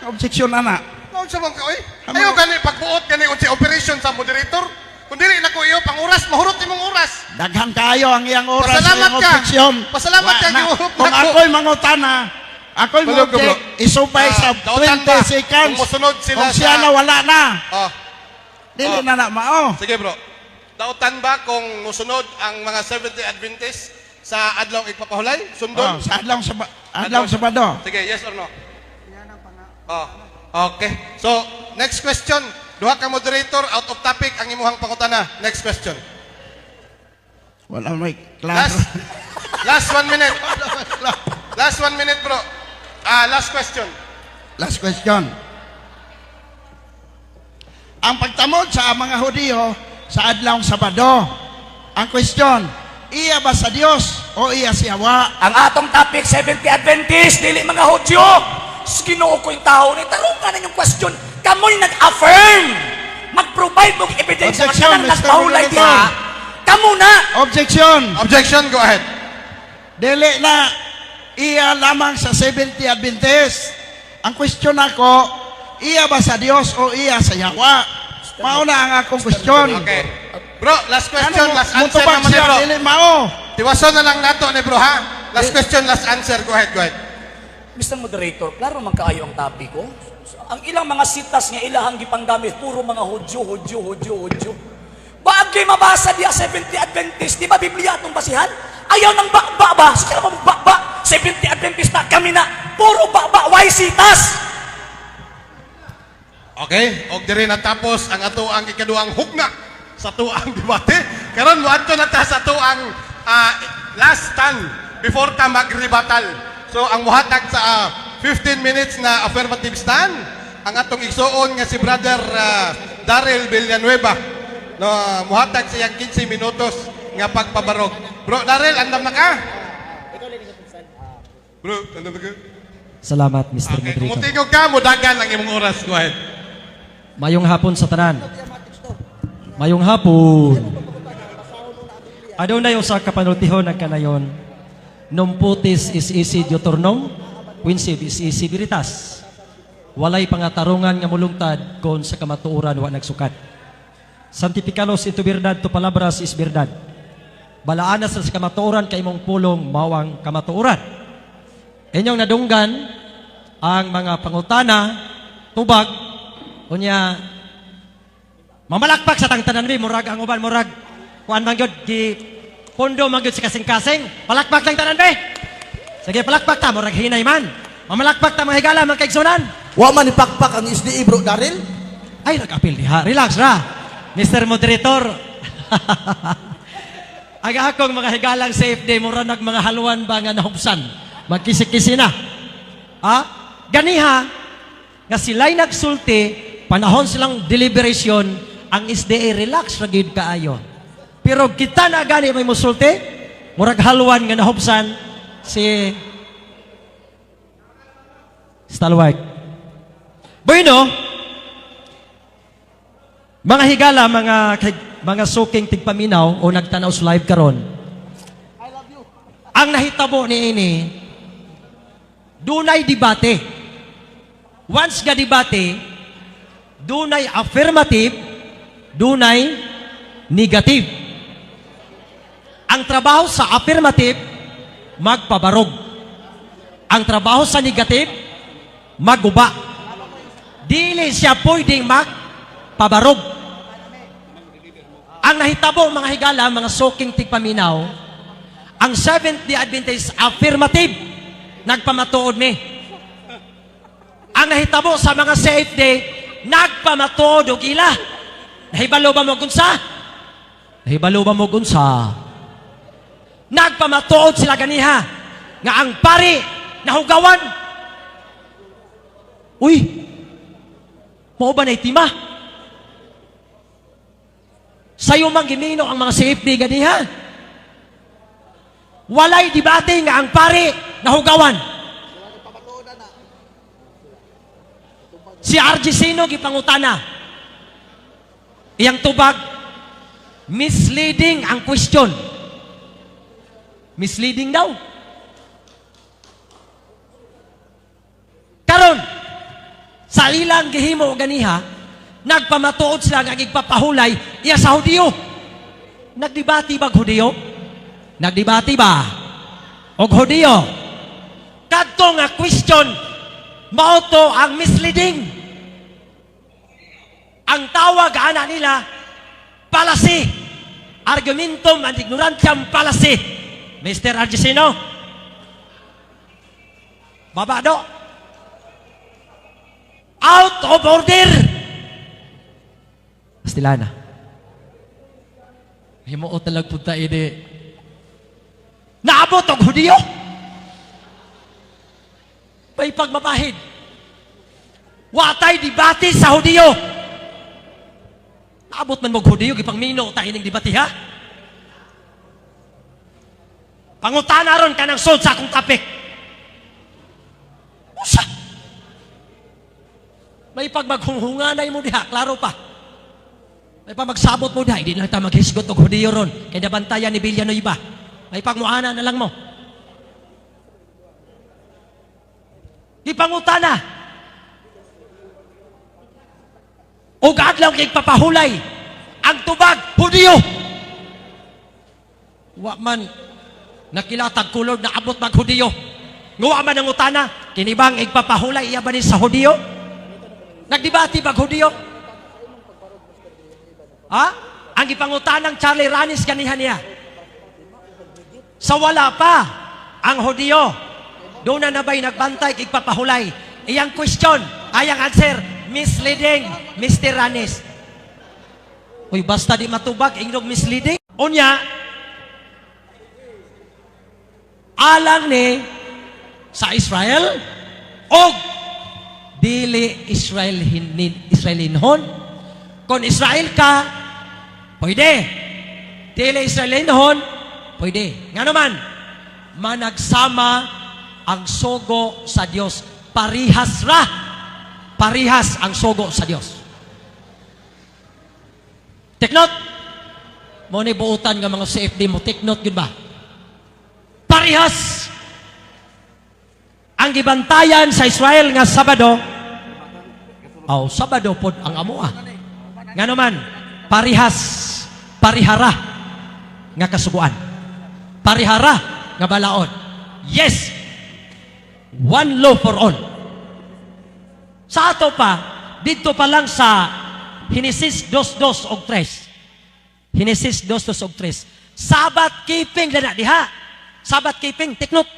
Objection ana. No, Unsa man ka oy? Ayo gani pagbuot gani unsa operation sa moderator. Kung dili na ko iyo pang oras, mahurot imong oras. Daghan kayo ang iyang oras, Pasalamat iyang ka. objeksyon. Pasalamat Wa ka, na. giurot Kung na ko. ako'y mangutana, ako'y Balog ka, bro. mo isupay Ah, sa dautan 20 ba? seconds. Kung mosunod sila Kung siya sa- na wala na. Oh, Dili Oh. na na mao. Sige, bro. Dautan ba kung musunod ang mga Seventh-day Adventist sa adlaw igpapahulay? Sundon? Oh, sa adlaw Sabado. Sige, yes or no? Oh, okay. So, next question. Duha ka moderator, out of topic ang imuhang pangutana. Next question. Wala may klaro. Last last 1 minute. Last 1 minute, bro. Ah, last question. Last question. Ang pagtamod sa mga Hudiyo sa adlaw Sabado. Ang question, iya ba sa Dios o iya si Hawa? Ang atong topic, 70 Adventist, dili mga Hudyo. Sa Ginoo ko yung tao ni tarungan na inyong question. Kamoy nag-affirm. Mag-provide mong ebidensya nga Objection, kanang Mr. nagpahulay Moderator. diha. Kamo na. Objection. Objection, go ahead. Dili na iya lamang sa 70 Adventist. Ang question ako, iya ba sa Dios o iya sa Yawa? Mao na ang akong question. Okay. Bro, last question, Ano, last answer mutubag naman ni siya, bro. dili mao. Tiwason na lang nato ni bro, ha? Last question, last answer. Go ahead, go ahead. Mr. Moderator, klaro man kaayo ang topic ko. Ang ilang mga sitas nga ilahang gipanggamit, puro mga Hudyo, Hudyo, Hudyo, Hudyo. Baagay mabasa diya 70 Adventist, di ba Biblia atong basihan? Ayaw ng bakba ba? Sige mo bakba. 70 Adventist na kami na. Puro bakba, why sitas? Okay, og diri natapos ang ato ang ikaduhang hugna sa tuang debate. Karon moadto na ta sa tuang last stand before ta magrebatal. So ang muhatag sa 15 minutes na affirmative stand ang atong igsuon nga si Brother Daryl Villanueva, no, muhatag sa iyang 15 minutos nga pagpabarog. Bro Daryl, andam na ka? Bro, andam na ka? Salamat, Mr. Okay, kung Moderator. mutingog ka, mudagan ang imong oras. Go ahead. Mayong hapon sa tanan. Mayong hapon. Adunay usa ka panultihon nagkanayon. Num putis is easy Deuteronom, quinsib is easy veritas. Walay pangatarungan nga mulungtad kon sa kamatuoran wa nagsukat. Santificalos into verdad, tu palabras is verdad. Balaana sa kamatuoran kay imong pulong mao ang kamatuoran. Inyong nadunggan ang mga pangutana, tubag, unya mamalakpak sa tangtanan mi, murag ang uban, murag kuan man gyud gi pondo man gyud sa kasing-kasing. Palakpak lang tanan be. Sige, palakpak ta, murag hinay man. Mamalakpak ta, mga higala, mga kaigsunan. Wa man ipakpak ang SDA, bro Daryl. Ay, nag-apil diha. Relax ra. Mr. Moderator. Ang akong mga higalang safe day, mura nag mga haluan ba nga nahubsan. Magkisi-kisi na. Ha? Ganiha, nga sila'y nagsulti, panahon silang deliberation, ang SDA relax ra gyud kaayo. Pero kita na gani may musulti, murag haluan nga nahubsan si Stalwart. Bueno, mga higala, mga suking tigpaminaw o nagtanaw sa live karon. Ang nahitabo ni ini, dunay debate. Once nga debate, dunay affirmative, dunay negative. Ang trabaho sa affirmative, magpabarog. Ang trabaho sa negative, maguba. Dili siya pwedeng magpabarog. Ang nahitabo, mga higala, mga suking tigpaminaw, ang Seventh-day Adventist affirmative, nagpamatuod mi. Ang nahitabo sa mga Seventh Day, nagpamatuod og ila. Nahibalo ba mo kunsa? Nahibalo ba mo kunsa? Nagpamatuod sila ganiha nga ang pari nahugawan. Uy, mao ba na itima? Sayo man gimino ang mga safety ganiha. Walay debate nga ang pari nahugawan. Si RG Sino gipangutana. Iyang tubag, misleading ang question. Misleading daw. Karon, sa Sa ilang gihimo ganiha, nagpamatuod sila nga igpapahulay iya sa Hudiyo. Nagdebate bag Hudiyo? Nagdebate ba? Og Hudiyo? Kadto nga question, mao to ang misleading. Ang tawag ana nila, fallacy. Argumentum ad ignorantiam fallacy. Mr. Argesino, baba do. Out of order. Pastilana. Himuot na lang punta ini. Naabot og Hudiyo. May pagmamahid. Watay debate sa Hudiyo. Naabot man mo Hudiyo, gipangmino ta ining debate, ha? Pangutana ron kanang sod sa akong topic. Usa. May pagmaghunghunganay mo diha, klaro pa. May pag magsabot mo diha, hindi na ta maghisgot og Hudiyo ron. Kay nabantayan ni Villanueva. May pagmuana na lang mo. Gipangutana. Og adlaw kay papahulay ang tubag Hudiyo. Wa man nakilatag kulor na abot mag Hudiyo. Nguwa man ang utana, kini bang igpapahulay iya ba ni sa Hudiyo? Nagdebate bag Hudiyo? Ha? Ang gipangutanang Charlie Ranis ganihan niya. Sa wala pa ang Hudiyo, doon na nabay nagbantay igpapahulay. Iyang question, ayang answer, misleading, Mr. Ranis. Uy, basta di matubag, ingnog misleading. Unya, alang ni sa Israel og dili Israel Israelinhon. Kung Israel ka, pwede. Dili Israelinhon, pwede. Nga naman, managsama ang sugo sa Dios. Parihas ra. Parihas ang sugo sa Dios. Take note. Mo ni buutan nga mga CFD mo, take note gyud ba? Parihas ang gibantayan sa Israel nga Sabado. Aw, Sabado pod ang amoa. Nga naman, parihas, parihara nga kasuguan. Parihara nga balaod. Yes. One law for all. Sa ato pa, dito pa lang sa Henesis 2:2 og 3. Henesis 2:2 og 3. Sabbath keeping na diha. Sabbath keeping, take note.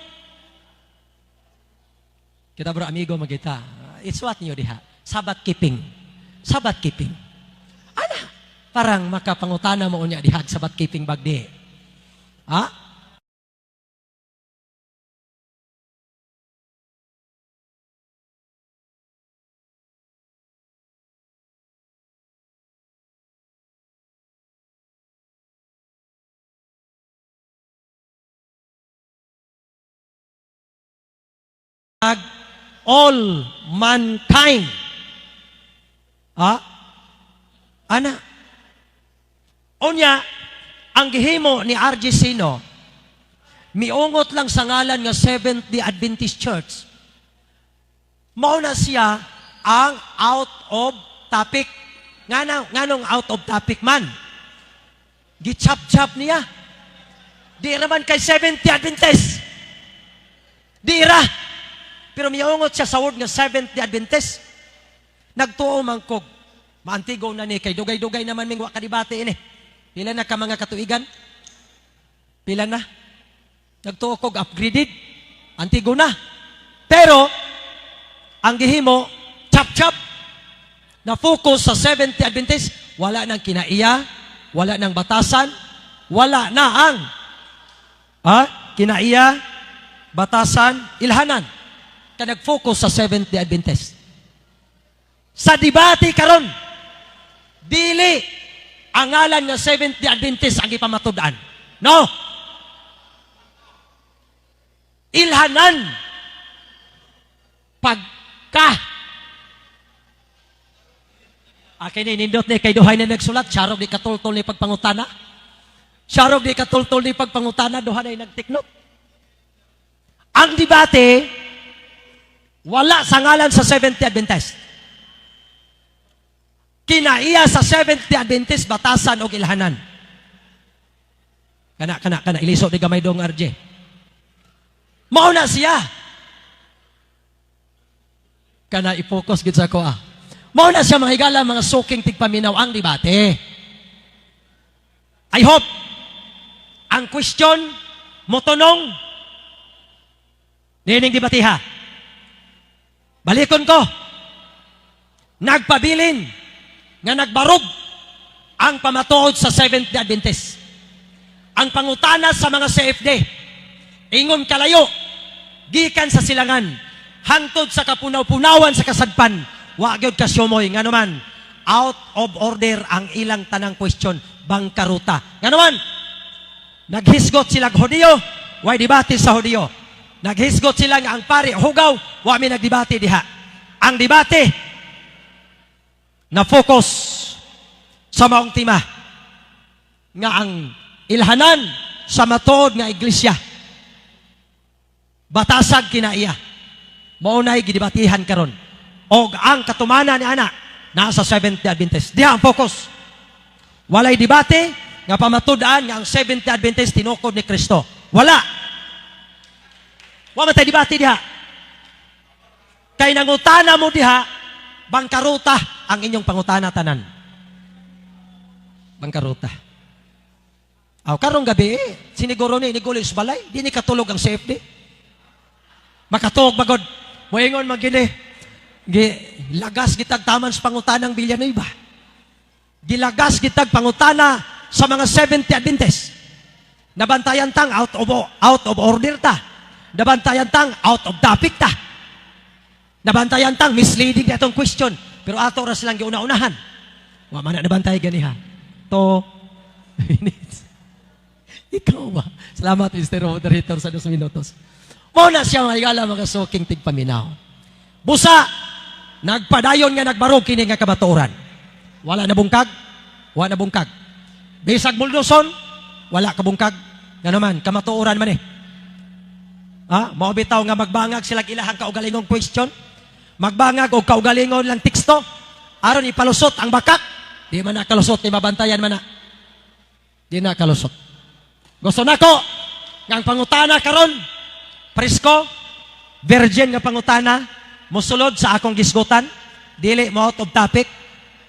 Kita bro amigo magita. It's what niyo diha. Sabbath keeping. Sabbath keeping. Ana, parang makapangutana mo unya diha Sabbath keeping bagdi. Ha? All mankind. Ha? Ana. Unya, ang gihimo ni RG Sino, miungot lang sa ngalan nga Seventh-day Adventist Church. Mao na siya ang out of topic. Nganong out of topic man? Gichap-chap niya. Di raman kay Seventh-day Adventist. Di ra. Pero miungot siya sa word nga Seventh-day Adventist. Nagtuo man kog. Maantigo na ni kay dugay-dugay naman ming wa kadibate ini. Pila na ka mga katuigan? Pila na? Nagtuo kog upgraded. Antigo na. Pero ang gihimo chap-chap na focus sa Seventh-day Adventist, wala nang kinaiya, wala nang batasan, wala na ang kinaiya, batasan, ilhanan. Ka nag-focus sa Seventh-day Adventist. Sa debate karon, dili ang ngalan nga Seventh-day Adventist ang ipamatud-an. No. Ilhanan pagka akin ni nindot ni kay duhay na nagsulat, siyarog di katultol ni pagpangutana. Siyarog di katultol ni pagpangutana, duhay na nagtiknot. Ang debate wala sa ngalan sa Seventh-day Adventist. Kinaiya sa Seventh-day Adventist batasan og ilhanan. Kana kana kana iliso di gamay dong RJ. Mao na siya. Kana i-focus gid sa ko ah. Mao na siya, mga higala, mga suking tigpaminaw, ang debate. I hope ang question motunong nining debatiha. Balikon ko. Nagpabilin nga nagbarog ang pamatuod sa Seventh-day Adventist. Ang pangutana sa mga CFD, ingon kalayo, gikan sa silangan, hangtod sa kapunaw-punawan sa kasadpan, wa gyud kasyumoy. Ngano man, out of order ang ilang tanang question, bangkaruta. Ngano man, naghisgot sila Hudiyo, way debate sa Hudiyo. Naghisgot sila nga ang pari hugaw, wa mi nagdebate diha. Ang debate na focus sa maong tema nga ang ilhanan sa matuod nga iglesia batasag kinaiya, mao nay gidebatihan karon, og ang katumanan ni ana nasa Seventh-day Adventist. Diha ang focus. Walay debate nga pamatud-an nga ang Seventh-day Adventist tinukod ni Kristo. Wala. Wa man tay debate diha kay nangutana mo diha, bangkaruta ang inyong pangutana, tanan bangkaruta. Aw, karong gabi eh, siniguro ni nigulis balay, di ni katulog ang CFD. Makatuog magod. Moingon man gini. Gi lagas gitag taman sa pangutanang Villanueva. Gilagas gitag pangutana sa mga 70 Adventist. Nabantayan tang out of order ta. Nabantayan tang out of topic ta. Nabantayan tang misleading na itong question. Pero ato ra silang giuna-unahan. Wa man na nabantay ganiha. 2 minutes. Ikaw ba? Salamat, Mr. Moderator, sa 2 minutos. Mao na siya, mga higala, mga suking tigpaminaw. Busa, nagpadayon nga nagbarog kini nga kamatuoran. Wala na bungkag, wala na bungkag. Bisag buldoson, wala kabungkag. Nga naman, kamatuoran man eh. Ha? Mao bitaw nga magbangag sila ilahang kaugalingong question. Magbangag og kaugalingon lang teksto. Aron ipalusot ang bakak. Di man nakalusot, di mabantayan man na. Di na kalusot. Gusto nako nga ang pangutana karon presko, virgin nga pangutana, mosulod sa akong gisgutan, dili mo out of topic,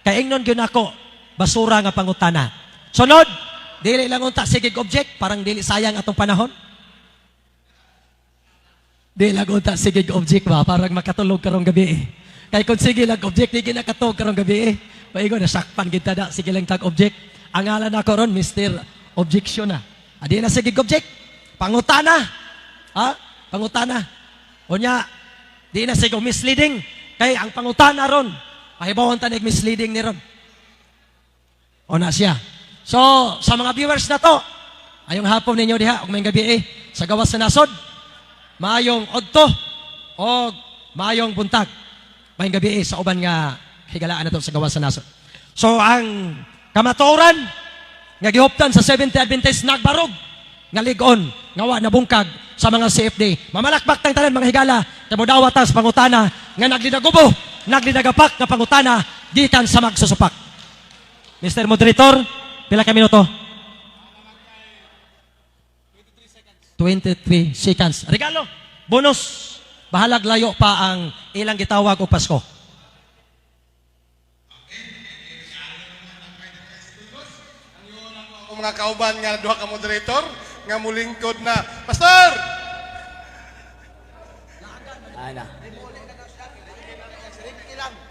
kay ingnon gyud nako basura nga pangutana. Sunod, dili lang unta sige object, parang dili sayang atong panahon. Di lang unta sige object ba, parang makatulog karong gabi eh. Kay kung sige lang object, di ginakatulog karong gabi eh. Paigo na sakpan kita da, sige lang tag object. Ang ngalan nako ron, Mr. Objection na. Adi na sige object. Pangutana. Ha? Pangutana. Unya, di na sige misleading. Kay ang pangutana ron, pahibawan tanig misleading ni ron. O na siya. So, sa mga viewers na to, ayong hapon ninyo diha, ug maayong gabi eh, sa gawas sa nasod, maayong odto, o maayong buntag. Maayong gabi eh, sa uban nga higalaan na to sa gawas sa nasod. So, ang kamatuoran nga gihuptan sa Seventh Adventist nagbarog nga lig-on nga wa nabungkag sa mga CFD. Mamalakpak tang tanan, mga higala, kay modawat ta sa pangutana nga naglinagubo, naglinagapak nga pangutana gikan sa magsusupak. Mr. Moderator, pila ka minuto? 23 seconds. Regalo, bonus. Bahalag layo pa ang ilang gitawag og Pasko. Ang mga kauban nga duha ka moderator nga mulingkod na. Pastor! Ana.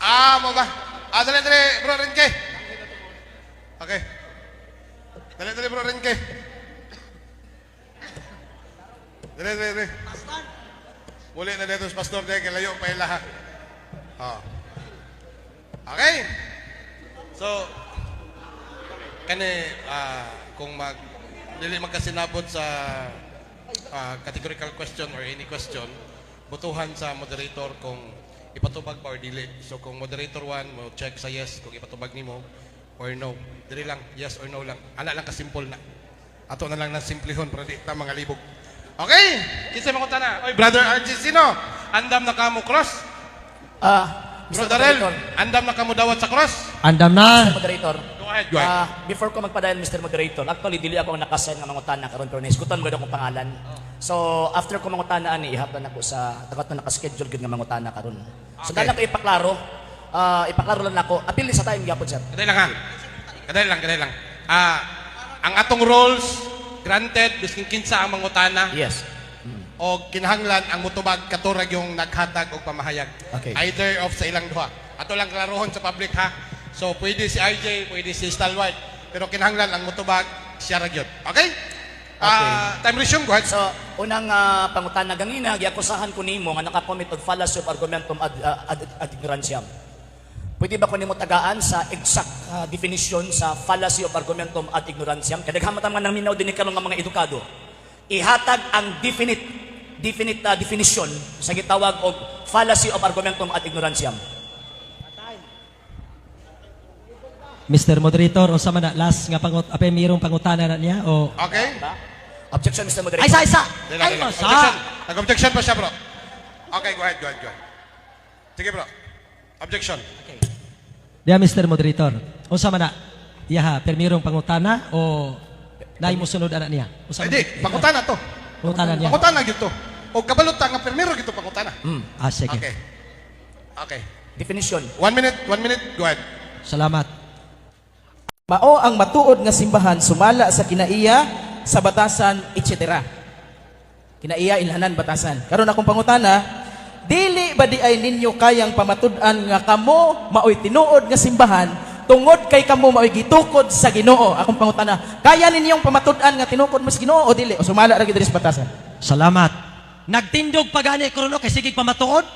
Ah, mo ba? Ah, dali, dali, bro Renke. Okay. Dali, dali, bro Renke. Dali, dali, dali. Muli na dito sa pastor dahil kay layo pa ila ha. Oh. Okay. So, kani kung mag dili magkasinabot sa categorical question or any question, butuhan sa moderator kung ipatubag ba or dili. So kung moderator 1 mo check sa yes kung ipatubag nimo or no. Dili lang yes or no lang. Ana lang ka simple na. Ato na lang na simplihon para di ta mga libog. Okay, kinsa mo na? Oy, Brother RG Sino, andam na kamo cross. Ah, Bro Darrell, andam na kamo dawat sa cross? Andam na. Mr. Moderator. Go ahead, go ahead. Before ko magpadayon, Mr. Moderator, actually dili ako ang nakasign nga mangutana karon pero nahisgutan mo gud akong pangalan. So after ko mangutana ani, ihapon ako sa dapat na naka-schedule gud nga mangutana karon. So dala ko ipaklaro, ipaklaro lang nako. Apil sa time gyapon, sir. Kadali lang ha. Kadali lang, kadali lang. Ang atong roles, granted, biskin kinsa ang mangutana, o kinahanglan ang mutubag katurag yung naghatag og pamahayag. Either of sa ilang duha. Ato lang klarohon sa public ha. So pwede si RJ, pwede si Stalwart, pero kinahanglan ang mutubag siya ra gyud. Okay? Time resume, go ahead. So, unang pangutana ganina, giakusahan ko nimo nga nakakommit og fallacy of argumentum ad ignorantiam. Pwede ba ko nimo tagaan sa exact definition sa fallacy of argumentum ad ignorantiam? Kay daghan man ta mga nangminaw dinhi karon nga mga edukado. Ihatag ang definite definite definition sa gitawag og fallacy of argumentum ad ignorantiam. Mr. Moderator, unsa man na last nga pangut apay mayroong pangutana na niya o Okay? Ba? Objection, Mr. Moderator. Ay sa isa. Dili, Ay dili. mo sa. Objection. Nag-objection pa siya, bro. Okay, go ahead, go ahead, go ahead. Sige, bro. Objection. Diya Mr. Moderator, unsa man na iya ha, permirong pangutana o naay mo sunod ana niya? Unsa man? Hindi, pangutana to. Pangutana niya. Pangutana gyud to. O kabalot ta nga primero gyud to pangutana. Ah, sige. Okay. Okay. Definition. 1 minute, 1 minute, go ahead. Salamat. Mao ang matuod nga simbahan sumala sa kinaiya, sa batasan, etc. Kinaiya, ilhanan, batasan. Karon akong pangutana, dili ba di ay ninyo kayang pamatud-an nga kamo maoy tinuod nga simbahan tungod kay kamo maoy gitukod sa Ginoo? Akong pangutana, kaya ninyong pamatud-an nga tinukod mo sa Ginoo o dili? O sumala ra gyud diri sa batasan? Salamat. Nagtindog pa gani kuno kay sige pamatuod.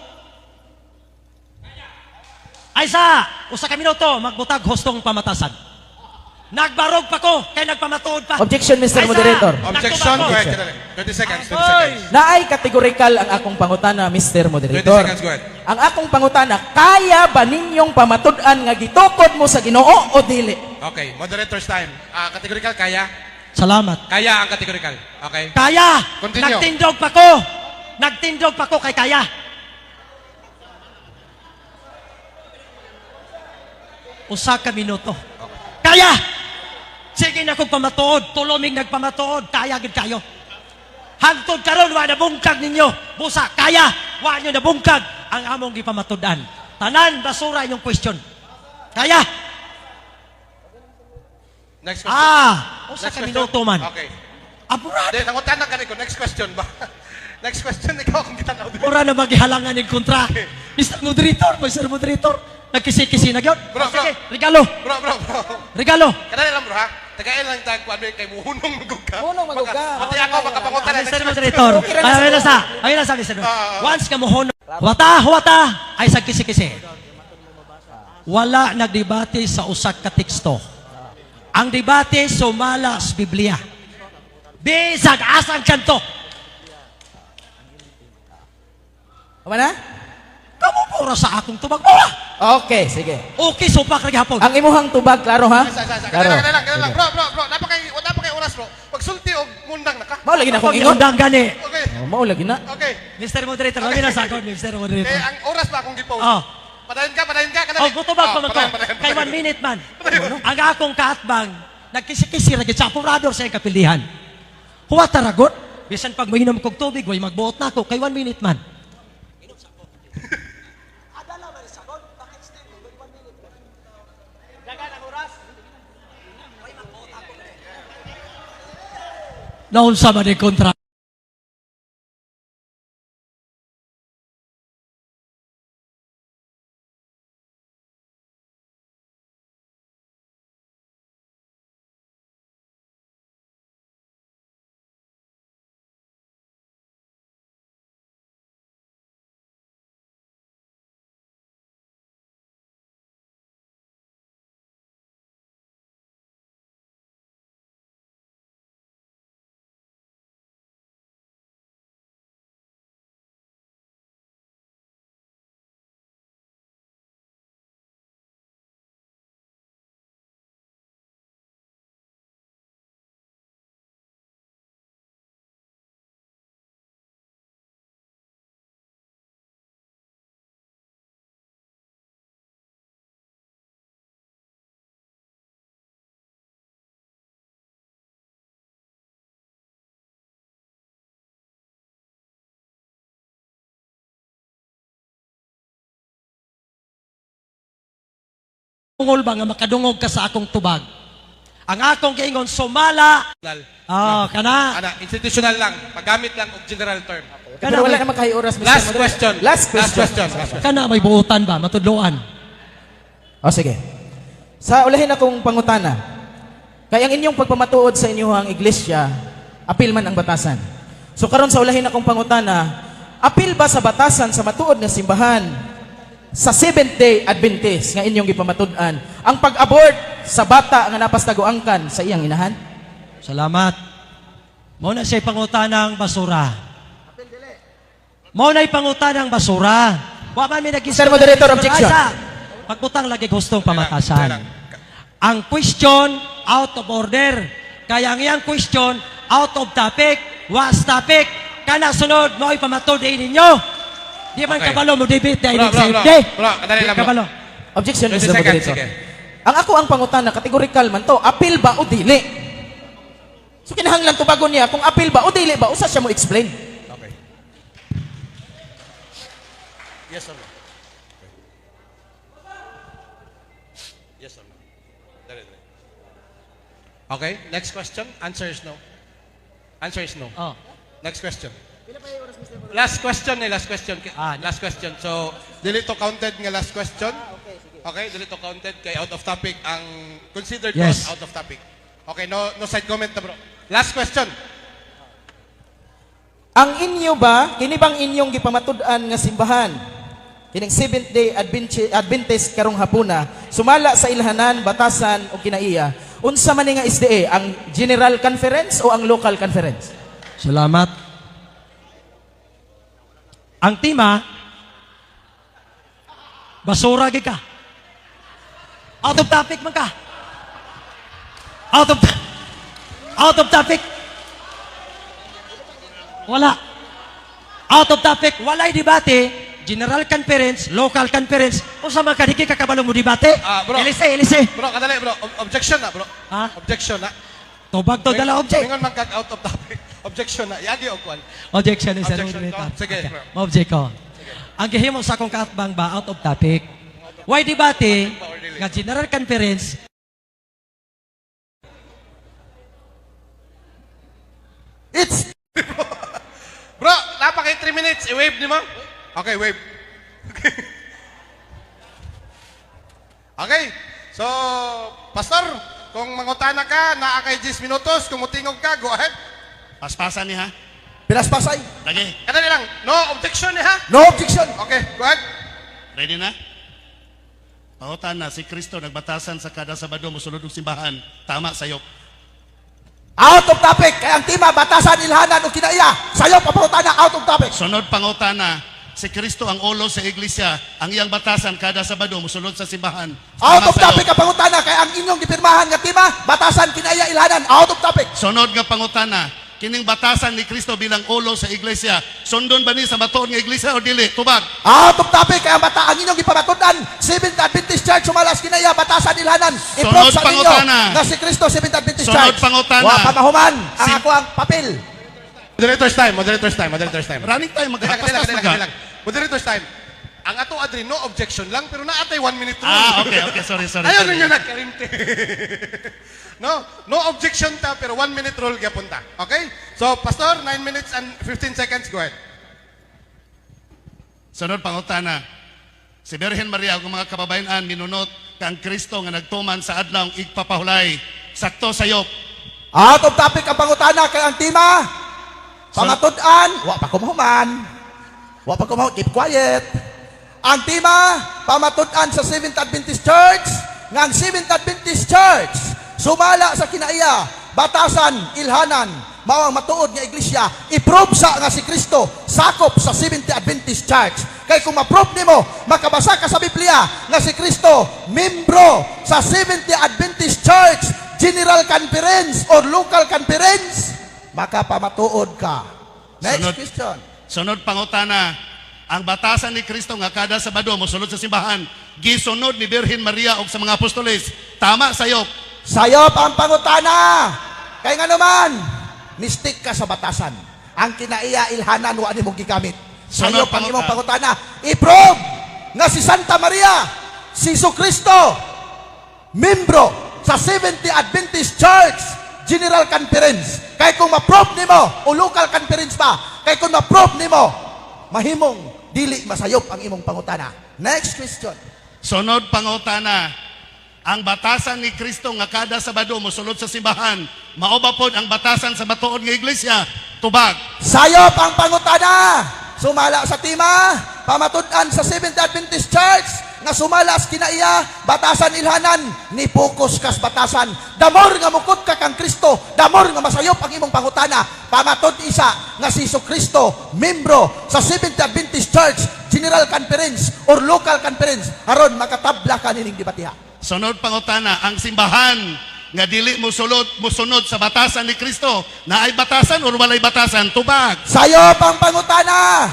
Ay sa, usa ka minuto magbutag hustong pamatasan. Nagbarog pa ko kay nagpamatuod pa. Objection, Mr. Ay, sa, Moderator. Objection, nagtubag go ko. ahead. Kadali. 20 seconds, 20 Ay! seconds. Naay kategorikal ang akong pangutana, Mr. Moderator. 20 seconds, go ahead. Ang akong pangutana, kaya ba ninyong pamatud-an nga gitukod mo sa Ginoo o dili? Okay, moderator's time. Categorical, kaya? Salamat. Kaya ang categorical. Okay? Kaya. Continue. Nagtindog pa ko. Nagtindog pa ko kay kaya. Usa ka minuto. Kaya. Sige na kong pamatuod, tuloming nagpamatuod, kaya gid kayo. Hangtod karon wa nabungkag ninyo. Busa kaya, wa nyo nabungkag ang among gipamatud-an. Tanan basura inyong question. Kaya. Next question. Usa Next ka question. minuto man. Okay. Apurado. Hindi, nangutana ka ko. Next question ba? Next question, ikaw akong kitanaw. Mura na maghihalangan ng kontra. Mr. Moderator, Mr. Moderator, nagkisi-kisi na gyud. Bro, bro. Sige, regalo, Bro, bro, bro. Regalo. Kadali lang, bro, ha? Tagail lang tag kuan kay muhunong magug ka. Muhunong magug ka. Pati ako makapangutana. Mr. Moderator, Okay ra na ay na sa, ay na sa Mr. Ah, ah. Once ka mohono, huwata, huwata, ay sa kisi-kisi. Wala nagdebate sa usak ka teksto. Ang debate sumala sa Biblia. Bisag asang kanto. Tama na? Kamu pura sa akong tubag. Mura! Okay, sige. Okay, supak ra gihapon. Ang imuhang tubag, klaro ha? Sa, sa, sa. Klaro. Kadali lang, kadali lang, kadali lang. Bro, bro, bro. Napakay oras, bro. Pagsulti og mundang na ka. Mao lagi na akong ingon. Undang gani. Okay. Oh, mao lagi na. Okay. Mr. Moderator, kami na sa akon, Mr. Moderator. Eh, ang oras ba akong gipost? Oh. Padayon ka, padayon ka. Kadali. Oh, gutubag pa Oh, man ko. padayon, padayon, Kay padayon. 1 minute man. Ang akong kaatbang, nagkisi-kisi ra gid sa apurador sa iyang kapilihan. Huwat ragot, bisan pag mainom kog tubig, way magbuot na ako kay 1 minute man. Naunsa man ni kontra. Ungol ba nga makadungog ka sa akong tubag? Ang akong giingon sumala. Ah, kana. Ana, institutional lang. Paggamit lang og general term. Kana Pero wala may, naman kayo oras, Mr. Last Moderator. question. Last question. Last question. Last question. kana may buutan ba matudloan? O sige. Sa ulahin akong pangutana, kay ang inyong pagpamatuod sa inyong iglesia, apil man ang batasan. So karon sa ulahin akong pangutana, apil ba sa batasan sa matuod nga simbahan sa Seventh Day Adventist nga inyong gipamatud-an ang pag-abort sa bata nga napastaguangkan sa iyang inahan? Salamat. Mao na siya'y pangutanang basura. Mao na'y pangutanang basura. Wa man mi nag Sir Moderator, objection. Pagbutang lagi gustong pamatasan. Ang question out of order. Kaya ang iyang question out of topic, was topic. Kana sunod mao'y pamatud ninyo. Di man Okay. kabalo mo debate dahil Bro, bro, bro. safety. Bro, kadali Di lang, bro. kabalo. Objection, 20 Mr. seconds, Moderator. sige. Ang ako ang pangutana, categorical man to, apil ba o dili? So kinahanglan tubagon niya kung apil ba o dili ba, usa siya mo explain. Okay. Yes or no? Okay. Yes or no? Dali, dali. Okay, next question. Answer is no. Answer is no. Oh. Next question. Last question eh, last question. Ah, last question. So, dili to counted nga last question. Okay, dili to counted kay out of topic ang considered Yes. as out of topic. Okay, no no side comment na, bro. Last question. Ang inyo ba, kini bang inyong gipamatud-an nga simbahan? Kining Seventh Day Adventist karong hapuna, sumala sa ilhanan, batasan o kinaiya. Unsa man ni nga SDA, ang General Conference o ang Local Conference? Salamat. Ang tema, basura gid ka. Out of topic man ka. Out of topic. Wala. Out of topic, walay debate, general conference, local conference. Usa man ka di ka kabalo mo debate? Ah, bro. Elise, elise. Bro, kadali bro. Objection na, bro. Ha? Objection na. Tubag to dala object. Mingon man kag out of topic. Objection na. Yagi og kwan. Objection is Objection to. Sige, bro. Object ko. Ang gihimo sa akong kaatbang ba out of topic. Why debate nga general conference? It's Bro, napa kay 3 minutes. I-wave ni mo. Okay, wave. Okay. Okay. So, Pastor, kung mangutana ka, naa kay 10 minutos, kung mutingog ka, go ahead. Paspasan ni ha. Pinaspasay. Lagi. Kadali lang. No objection ni ha. No objection. Okay, go ahead. Ready na? Pangutan na si Kristo nagbatasan sa kada Sabado mosulod og simbahan. Tama sayop. Out of topic. Kaya ang tema, batasan, ilhanan o kinaiya. Sayop ang pangutana, out of topic. Sunod pangutana, si Kristo ang ulo sa iglesia, ang iyang batasan kada Sabado mosulod sa simbahan. Out Tama of topic sayop. ang pangutana. Kaya ang inyong gipirmahan nga tema, batasan, kinaiya, ilhanan. Out of topic. Sunod nga pangutana, kining batasan ni Kristo bilang ulo sa iglesia, sundon ba ni sa matuod nga iglesia o dili? Tubag. Out of topic. Kaya ang bata, ang inyong gipamatud-an, Seventh Adventist Church, sumalas kinaiya, batasan, ilhanan. I-prove Sunod sa ninyo pangutana. nga si Kristo, Seventh Adventist Sunod Church. pangutana. Wa pa mahuman. Ang ako ang papel. Moderator's time, moderator's time, moderator's time. Running time Dali lang, magpaspas dali lang, maga. dali lang. Moderator's time. Ang ato adri no objection lang pero naatay 1 minute rule. Ah, okay, okay, sorry, sorry. Ayaw sorry. ninyo nagkalimti. No, no objection ta pero 1 minute rule gyapon ta. Okay? So, Pastor, 9 minutes and 15 seconds, go ahead. Sunod pangutana, si Birhen Maria ug mga kababayan minunot kang Kristo nga nagtuman sa adlaw igpapahulay. Sakto sayop. Out of topic ang pangutana. Kaya ang tema, pamatud-an, wa pa kumahuman. Wa pa kumahuman, keep quiet. Ang tema, pamatud-an sa Seventh Adventist Church, nga ang Seventh Adventist Church, sumala sa kinaiya, batasan, ilhanan, mao ang matuod nga iglesia, i-prove sa nga si Kristo sakop sa Seventh Adventist Church. Kay kung ma-prove nimo, makabasa ka sa Biblia nga si Kristo membro sa Seventh Adventist Church General Conference or Local Conference, makapamatuod ka. Next Sunod. question. Sunod pangutana, ang batasan ni Kristo nga kada Sabado mosulod sa simbahan, gisunod ni Birhen Maria og sa mga apostoles. Tama sayop. Sayop ang pangutana. Kay nga naman, mistake ka sa batasan. Ang kinaiya ilhanan wa nimo gigamit. Sunod Sayop ang imong pangutana. I-prove nga si Santa Maria, si Jesucristo, membro sa Seventh-day Adventist Church General Conference. Kay kung ma-prove nimo o local conference pa, kay kung ma-prove nimo, mahimong dili masayop ang imong pangutana. Next question. Sunod pangutana, ang batasan ni Kristo nga kada Sabado mosulod sa simbahan, mao ba pod ang batasan sa matuod nga iglesia? Tubag. Sayop ang pangutana. Sumala sa tema, pamatud-an sa Seventh Adventist Church nga sumala sa kinaiya, batasan, ilhanan, ni focus kas batasan. The more nga mukot ka kang Kristo, the more nga masayop ang imong pangutana. Pamatud isa nga si Jesu Kristo, membro sa Seventh Adventist Church General Conference or local conference, aron makatabla ka nining debatiha. Sunod pangutana, ang simbahan nga dili mosunod sa batasan ni Kristo, naay batasan or walay batasan? Tubag. Sayop ang pangutana.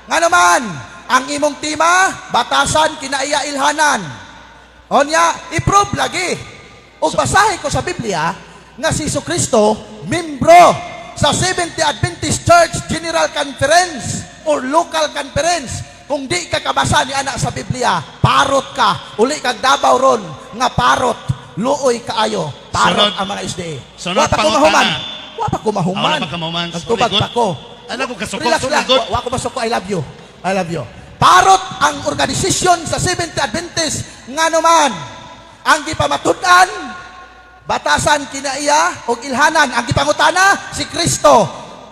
Nga naman, ang imong tema, batasan, kinaiya, ilhanan. Onya, i-prove lagi. O basahin ko sa Biblia nga si Jesu Kristo, membro sa Seventh Adventist Church General Conference or local conference. Kung di ka kabasa ni ana sa Biblia, parot ka. Uli kag Davao ron nga parot. Luoy kaayo. Parot ang mga SDA. Sunod Wa pa ko pangutana. mahuman. Wa pa ko mahuman. Ah, wala pa ka mahuman. Nagtubag Sorry, pa good. ko. Ala ko kasuko, Relax sorry, lang. good. Wa ko masuko. I love you. I love you. Parot ang organisasyon sa Seventh Adventist nga naman ang gipamatud-an, batasan, kinaiya og ilhanan. Ang gipangutana, si Kristo.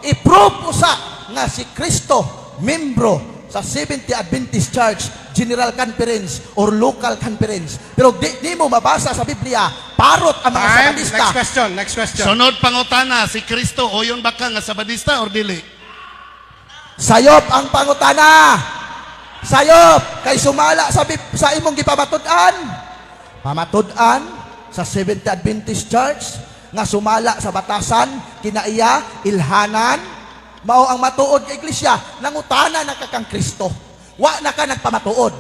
I-prove usa nga si Kristo membro sa Seventh Adventist Church General Conference or local conference, pero di mo mabasa sa Biblia. Parot ang mga Time. Sabadista. Next question. Next question. Sunod pangutana, si Kristo uyon ba ka nga Sabadista or dili? Sayop ang pangutana. Sayop kay sumala sa imong gipamatud-an. Pamatud-an sa Seventh Adventist Church nga sumala sa batasan, kinaiya, ilhanan, mao ang matuod nga iglesia. Nangutana na ka kang Kristo. Wa na ka nagpamatuod.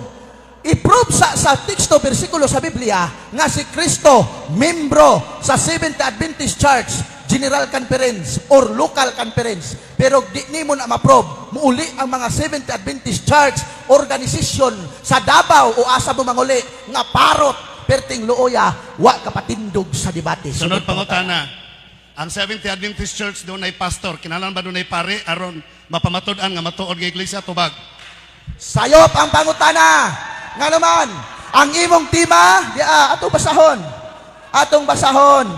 I-prove sa teksto, bersikulo sa Biblia nga si Kristo membro sa Seventh Adventist Church General Conference or local conference. Pero di nimo na ma-prove, muuli ang mga Seventh Adventist Church organization sa Davao o asa mo manguli nga parot, perting luoya, wa kapatindog sa debate. Sunod pangutana, ang Seventh Adventist Church dunay pastor, kinahanglan ba dunay pare aron mapamatud-an nga matuod nga iglesia? Tubag. Sayop ang pangutana. Nga naman, ang imong tema, di atong basahon. Atong basahon.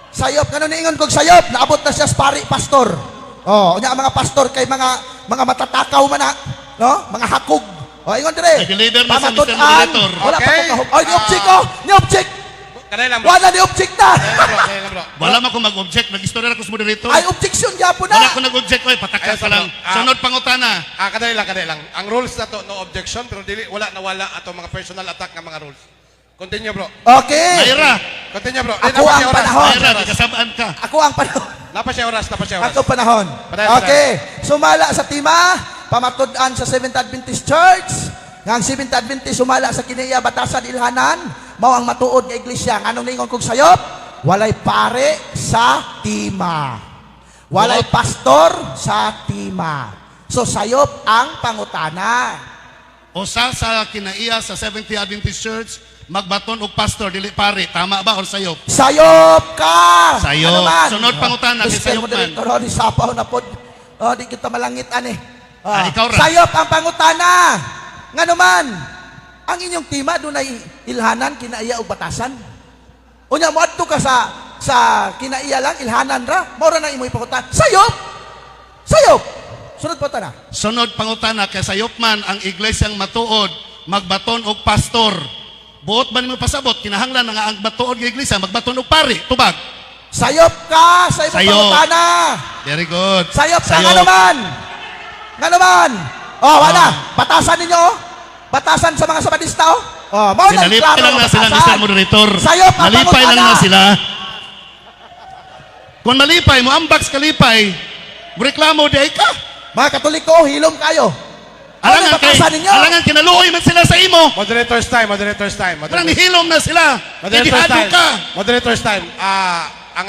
Sayop, ngano niingon kog sayop, naabot na siya sa pari pastor. Oh, unya ang mga pastor kay mga matatakaw man na, no? Mga hakog. Oh, ingon dire. I-deliver na sa Mr. Pamatud-an. Moderator. Wala pa Okay. ko kahum. Oy, ni-object ko. Ni-object. Kanay lang, bro. Wala ni-object na. Kanay lang, bro. Kanay lang, bro. Wala man ko mag-object, nag-istorya ako sa moderator. Ay, objection gyapon na. Wala ko nag-object, oy, patakas Ayun, ka lang. ah. Sunod pangutana. Ah, kadali lang, kadali lang. Ang rules na to, no objection, pero dili, wala nawala ato mga personal attack nga mga rules. Continue, bro. Okay. Mayra, Continue, bro. Ako napa siya ang oras. panahon. Mayra, di kasabaan ka. Ako ang panahon. Napa siya oras, napa siya oras. Ako panahon. Padayon, Okay. Sumala sa tema, pamatud-an sa Seventh Adventist Church. Nga ang Seventh Adventist sumala sa kinaiya, batasan, ilhanan, mao ang matuod nga iglesia. Nganong ningon kog sayop? Walay pare sa tima. Walay pastor sa tima. So sayop ang pangutana. Usa sa kinaiya sa Seventh Adventist Church, magbaton og pastor dili pare. Tama ba or sayop? Sayop ka! Sayop. Ano man? Sunod pangutana, kay Mr. sayop man. Moderator, oh, di sapaw na pod. Oh, di kita malangit ani. Ah, ikaw ra. Sayop ang pangutana. Nga naman, ang inyong tima dunay ilhanan, kinaiya og batasan. Unya moadto ka sa kinaiya lang, ilhanan ra, mao ra na imo ipangutana. Sayop! Sayop! Sunod pangutana. Sunod pangutana kay sayop man ang iglesyang matuod magbaton og pastor. Buot ba nimo pasabot kinahanglan na nga ang matuod nga iglesia magbaton og pare? Tubag. Sayop ka sa imong Sayop. pangutana. Very good. Sayop ka nga naman. Nga naman. Oh, wala. Ah. Batasan ninyo, oh. Batasan sa mga Sabadista, oh. Oh, mao na Sinalipay klaro lang nga na sila, batasan. Mr. Moderator. Sayop ang Nalipay lang pangutana. na sila. Kung malipay mo, ambaks kalipay, reklamo di ay ka. Mga Katoliko, hilom kayo. Ano Alangan kay, batasan ninyo? alangan kinaluoy man sila sa imo. Moderator's time, moderator's time. Parang nihilom na sila. Moderator's Didihado time. ka. Moderator's time. Ah, ang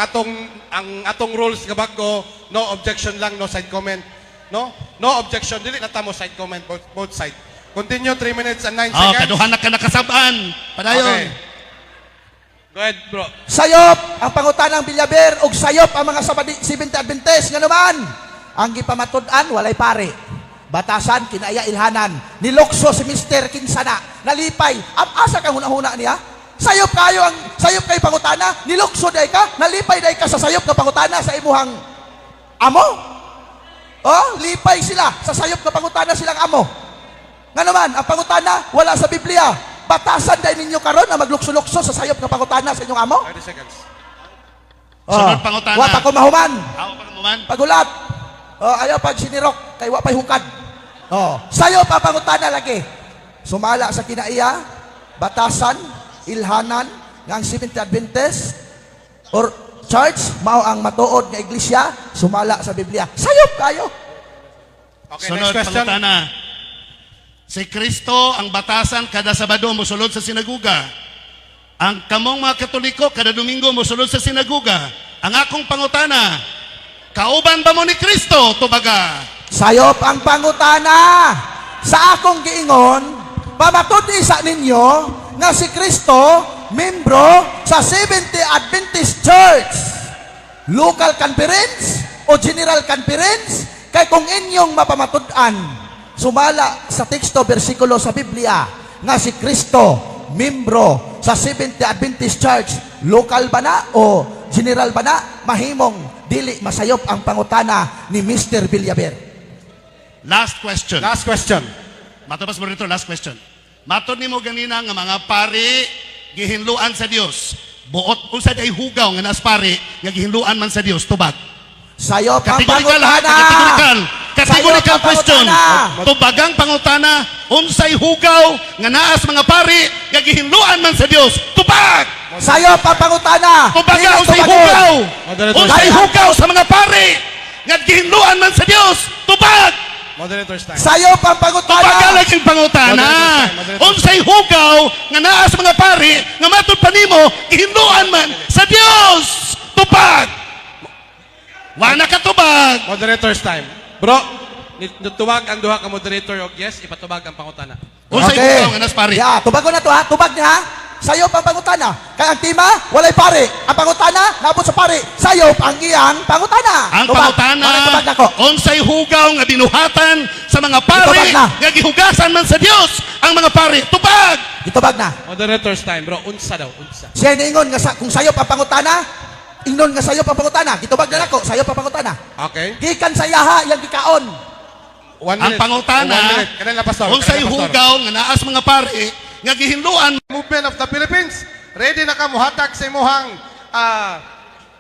atong rules nga bag-o, no objection lang, no side comment. No? No objection, dili na tamo side comment both side. Continue 3 minutes and 9 Oh, seconds. kaduhan na ka nakasabaan. Padayon. Okay. Go ahead, bro. Sayop ang pangutanang Villaver ug sayop ang mga Sabadi Seventh Adventist, nganuman ang gipamatud-an walay pare. Batasan, kinaya, ilhanan. Nilokso si Mr. Kinsana. Nalipay. Am asa kang hunahuna niya? Sayop kayo ang sayop kay pangutana, nilukso day ka, nalipay day ka sa sayop nga pangutana sa imuhang amo. Oh, lipay sila sa sayop nga pangutana silang amo. Nga naman, ang pangutana wala sa Biblia. Batasan day ninyo karon na maglukso-lukso sa sayop nga pangutana sa inyong amo? 30 seconds. Sunod pangutana. Wa pa ko mahuman. Aw pa man. Pagulat. Oh, ayaw pag sinirok kay wa pay hukad. Oh, sayo pa pangutana lagi. Sumala sa kinaiya, batasan, ilhanan, nga ang Seventh Adventist or church mao ang matuod nga iglesia, sumala sa Biblia. Sayop kayo. Okay, Sunod next question. pangutana. Si Kristo ang batasan kada Sabado mosulod sa sinaguga. Ang kamong mga Katoliko kada Domingo mosulod sa sinaguga. Ang akong pangutana, kauban ba mo ni Kristo tubaga? Sayop ang pangutana. Sa akong giingon, pamatud-i sa ninyo nga si Kristo membro sa Seventh Adventist Church. Local conference o general conference, kay kung inyong mapamatud-an sumala sa teksto bersikulo sa Biblia nga si Kristo membro sa Seventh Adventist Church, local ba na o general ba na, mahimong dili masayop ang pangutana ni Mr. Villaver. Last question. Last question. Matapos mo rito, last question. Matod nimo ganina nga mga pari gihinluan sa Dios. Buot unsa day hugaw nga naas pari nga gihinluan man sa Dios, tubag. Sayop ang Kategorikal ha, pangutana. kategorikal. Kategorikal Sayop ang question. pangutana. Tubagang pangutana, unsay hugaw nga naas mga pari nga gihinluan man sa Dios, tubag. Sayop ang pangutana. Tubaga Dili unsay tubagon. hugaw. Moderator. Unsay hugaw sa mga pari nga gihinluan man sa Dios, tubag. Moderator's time. Sayop ang pangutana. Tubaga lagi pangutana. Moderator's time, moderator's Unsay hugaw nga naa sa mga pari nga matud pa nimo gihinluan man sa Dios, tubag. Wa na ka tubag. Moderator's time. Bro, nituwag ang duha ka moderator og yes, ipatubag ang pangutana. Unsay hugaw nga naas pari? Yeah, tubagon na to ha. Tubag niya ha. Sayop ang pangutana. Kaya ang tema, walay pare. Ang pangutana, naabot sa pare. Sayop ang iyang pangutana. Ang Tubag. pangutana, Wala tubag nako. unsay hugaw nga binuhatan sa mga pari Itubag na. nga gihugasan man sa Dios ang mga pari. Tubag. Itubag na. Moderator's time, bro. Unsa daw, unsa. Siya niingon nga sa, kung sayop ang pangutana, ingnon nga sayop ang pangutana. Gitubag na nako, sayop ang pangutana. Okay. Gikan sa yaha, yang gikaon. One Ang minute. pangutana, One minute. Kanila, pastor. unsay Kanila, pastor. hugaw nga naa sa mga pari nga gihinluan Movement of the Philippines. Ready na ka muhatag sa imuhang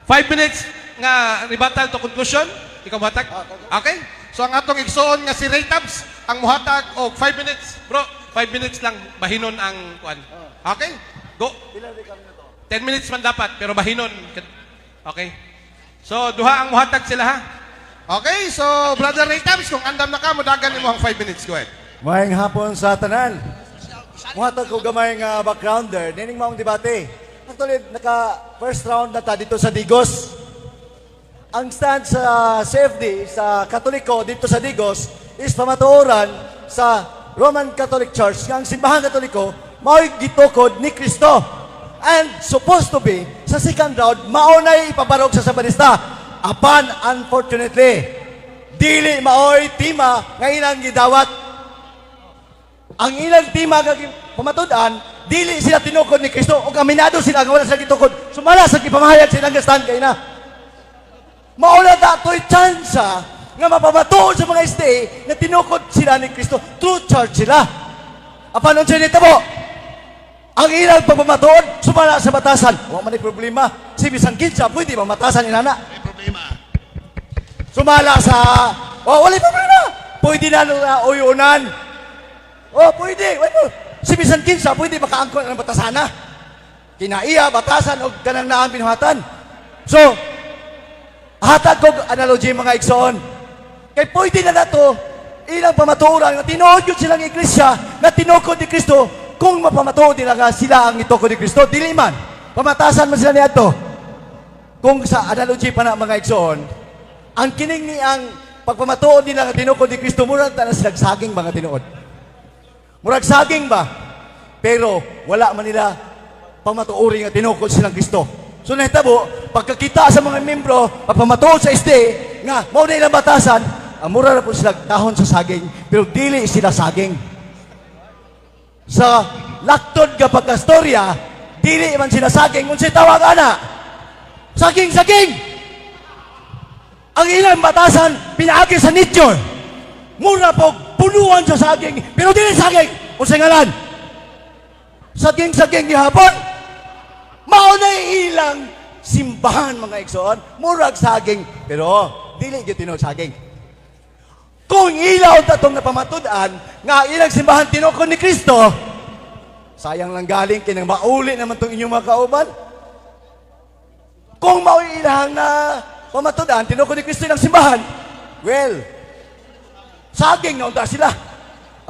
5 minutes nga rebuttal to conclusion? Ikaw muhatag? Okay. So ang atong igsuon nga si Ray Tabs ang muhatag og 5 minutes. Bro, 5 minutes lang bahinon ang kuan. Okay? Go. 10 minutes man dapat pero bahinon. Okay. So duha ang muhatag sila ha. Okay, so Brother Ray Tabs, kung andam na ka, mudagan nimo ang 5 minutes. Go ahead. Maayong hapon sa tanan. Muhatag ko gamay nga backgrounder, nining maong debate. Actually, naka first round na ta dito sa Digos. Ang stand sa CFD, sa Katoliko dito sa Digos, is pamatuoran sa Roman Catholic Church nga ang simbahan Katoliko mao'y gitukod ni Kristo. And supposed to be, sa second round, mao na'y ipabarog sa Sabanista. Apan, unfortunately, dili mao'y tema nga ilang gidawat. Ang ilang tema nga pamatud-an, dili sila tinukod ni Kristo ug aminado sila nga wala sila gitukod. Sumala sa gipamahayag silang stand kay na. Mao na datoy tsansa nga mapamatuod sa mga SDA na tinukod sila ni Kristo. True church sila. Apan unsa nitabo? Ang ilang pagpamatuod sumala sa batasan. Wa man ay problema. Si bisan kinsa pwede mamatasan inana. May problema. Sumala sa, oh, wala problema. Pwede na na uyunan. Oh, pwede. Wala mo. Si bisan kinsa pwede makaangkon ang batasana. Kinaiya, batasan og kanang naang binuhatan. So, hatag kog analogy, mga igsoon. Kay pwede na nato ilang pamatuoran nga tinuod yun silang iglesia na tinukod ni Kristo kung mapamatuod nila nga sila ang itukod ni Kristo. Dili man. Pamatasan man sila niadto. Kung sa analogy pa na, mga igsoon, ang kining ni ang pagpamatuod nila nga tinukod ni Kristo, murag tanan silang saging mga tinuod. Murag saging ba? Pero wala man nila pamatuori nga tinukod silang Kristo. So nahitabo, pagkakita sa mga membro, pagpamatuod sa SDA, nga mao na ilang batasan, ang mura na po sila dahon sa saging, pero dili sila saging. Sa laktod nga pagkastorya, dili man sila saging, unsay tawag ana? Saging, saging! Ang ilang batasan, pinaagi sa nature. Mura po, punuan sa saging, pero dili saging. Unsay ngalan? Saging, saging gihapon. Mao na ilang simbahan, mga igsoon, murag saging, pero dili gyud tinuod saging. Kung ilaw ta tong napamatud-an nga ilang simbahan tinukod ni Kristo, sayang lang galing kinang mauli naman tong inyong mga kauban. Kung mao ilang na pamatud-an tinukod ni Kristo ilang simbahan, well, saging na unta sila.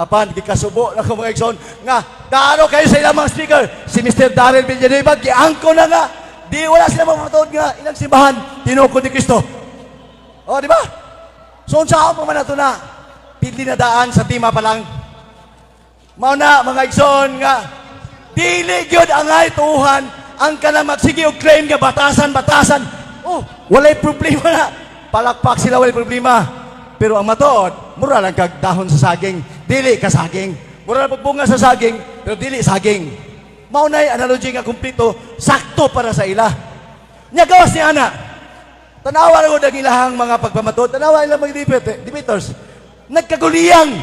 Apan, gikasubo na ko, mga igsoon, nga, kaano kayo sa ilang mga speaker, si Mr. Daryl Villanueva, giangko na nga, di wala sila mapatuod nga ilang simbahan, tinukod ni Kristo. O, di ba? So, unsa pa man nato na, pili na daan sa tema pa lang. Mao na, mga igsoon, nga, dili gyud angay tuuhan ang kanang magsige og claim nga batasan, batasan. Oh, walay problema na. Palakpak sila, walay problema. Pero ang matuod, mura lang kag dahon sa saging, dili ka saging. Mura lang bunga sa saging, pero dili saging. Mao na'y analogy nga kumpleto, sakto para sa ila. Nya gawas ni ana. Tanawa na ang ilahang mga pagpamatuod, tanawa ilang mga debaters. Nagkaguliyang.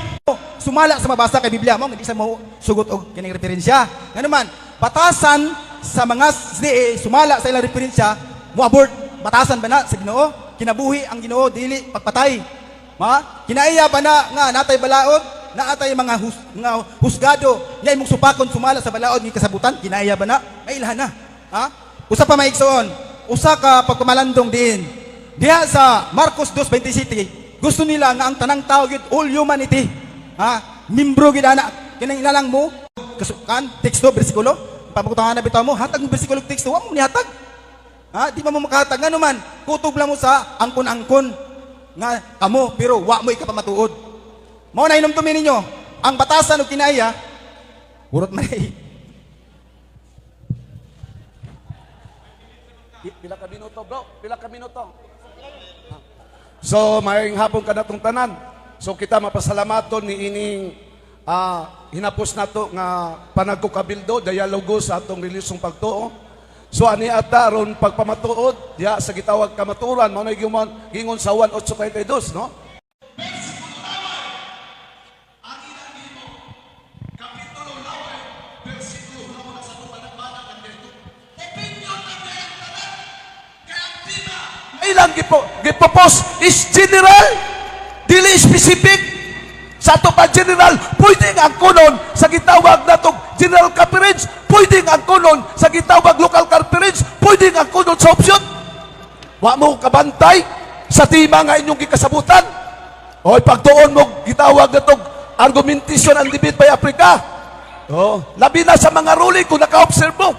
Sumala sa mabasa kay Biblia mo, hindi sa mo sugot og kining referensya. Ngano man, batasan sa mga SDA sumala sa ilang referensya, mo abort, batasan ba na sa Ginoo? Kinabuhi ang Ginoo dili pagpatay. Ma, kinaiya ba na nga natay balaod, naatay mga nga husgado nga imong supakon sumala sa balaod nga kasabutan, kinaiya ba na? May ilhan na. Ha? Usa pa, maigsoon, usa ka pagpamalandong diin. Diha sa Marcos 2:27, gusto nila nga ang tanang tao gyud, all humanity. Ha? Membro gyud ana. Kinang ilalang mo kasukan teksto bersikulo. Papakutangan na bitaw mo, hatag mo bersikulo teksto, wa mo nihatag. Ha? Di ba mo makahatag ngano man? Kutob lang mo sa angkon-angkon nga kamo pero wa mo ikapamatuod. Mao na hinumdumi ninyo, ang batasan og kinaiya urot man eh. Pila ka minuto, bro? Pila ka minuto? So, maayong hapon kanatong tanan. So, kita mapasalamaton ni ining hinapos nato nga panagkukabildo, dialogo sa atong relihiyosong pagtuo. So, ani ata ron pagpamatuod, diha sa gitawag kamatuoran, mao na gingon sa 1.842, no? Ilang gipropose is general, dili specific. Sa ato pa general, pwedeng ang kunon sa gitawag natong general conference, pwedeng ang kunon sa gitawag local conference, pwedeng ang kunon sa option. Wa mo kabantay sa tema nga inyong gikasabutan. O pagtuon mo gitawag natong argumentation and debate by Africa. Oh, labi na sa mga ruling kung naka-observe mo.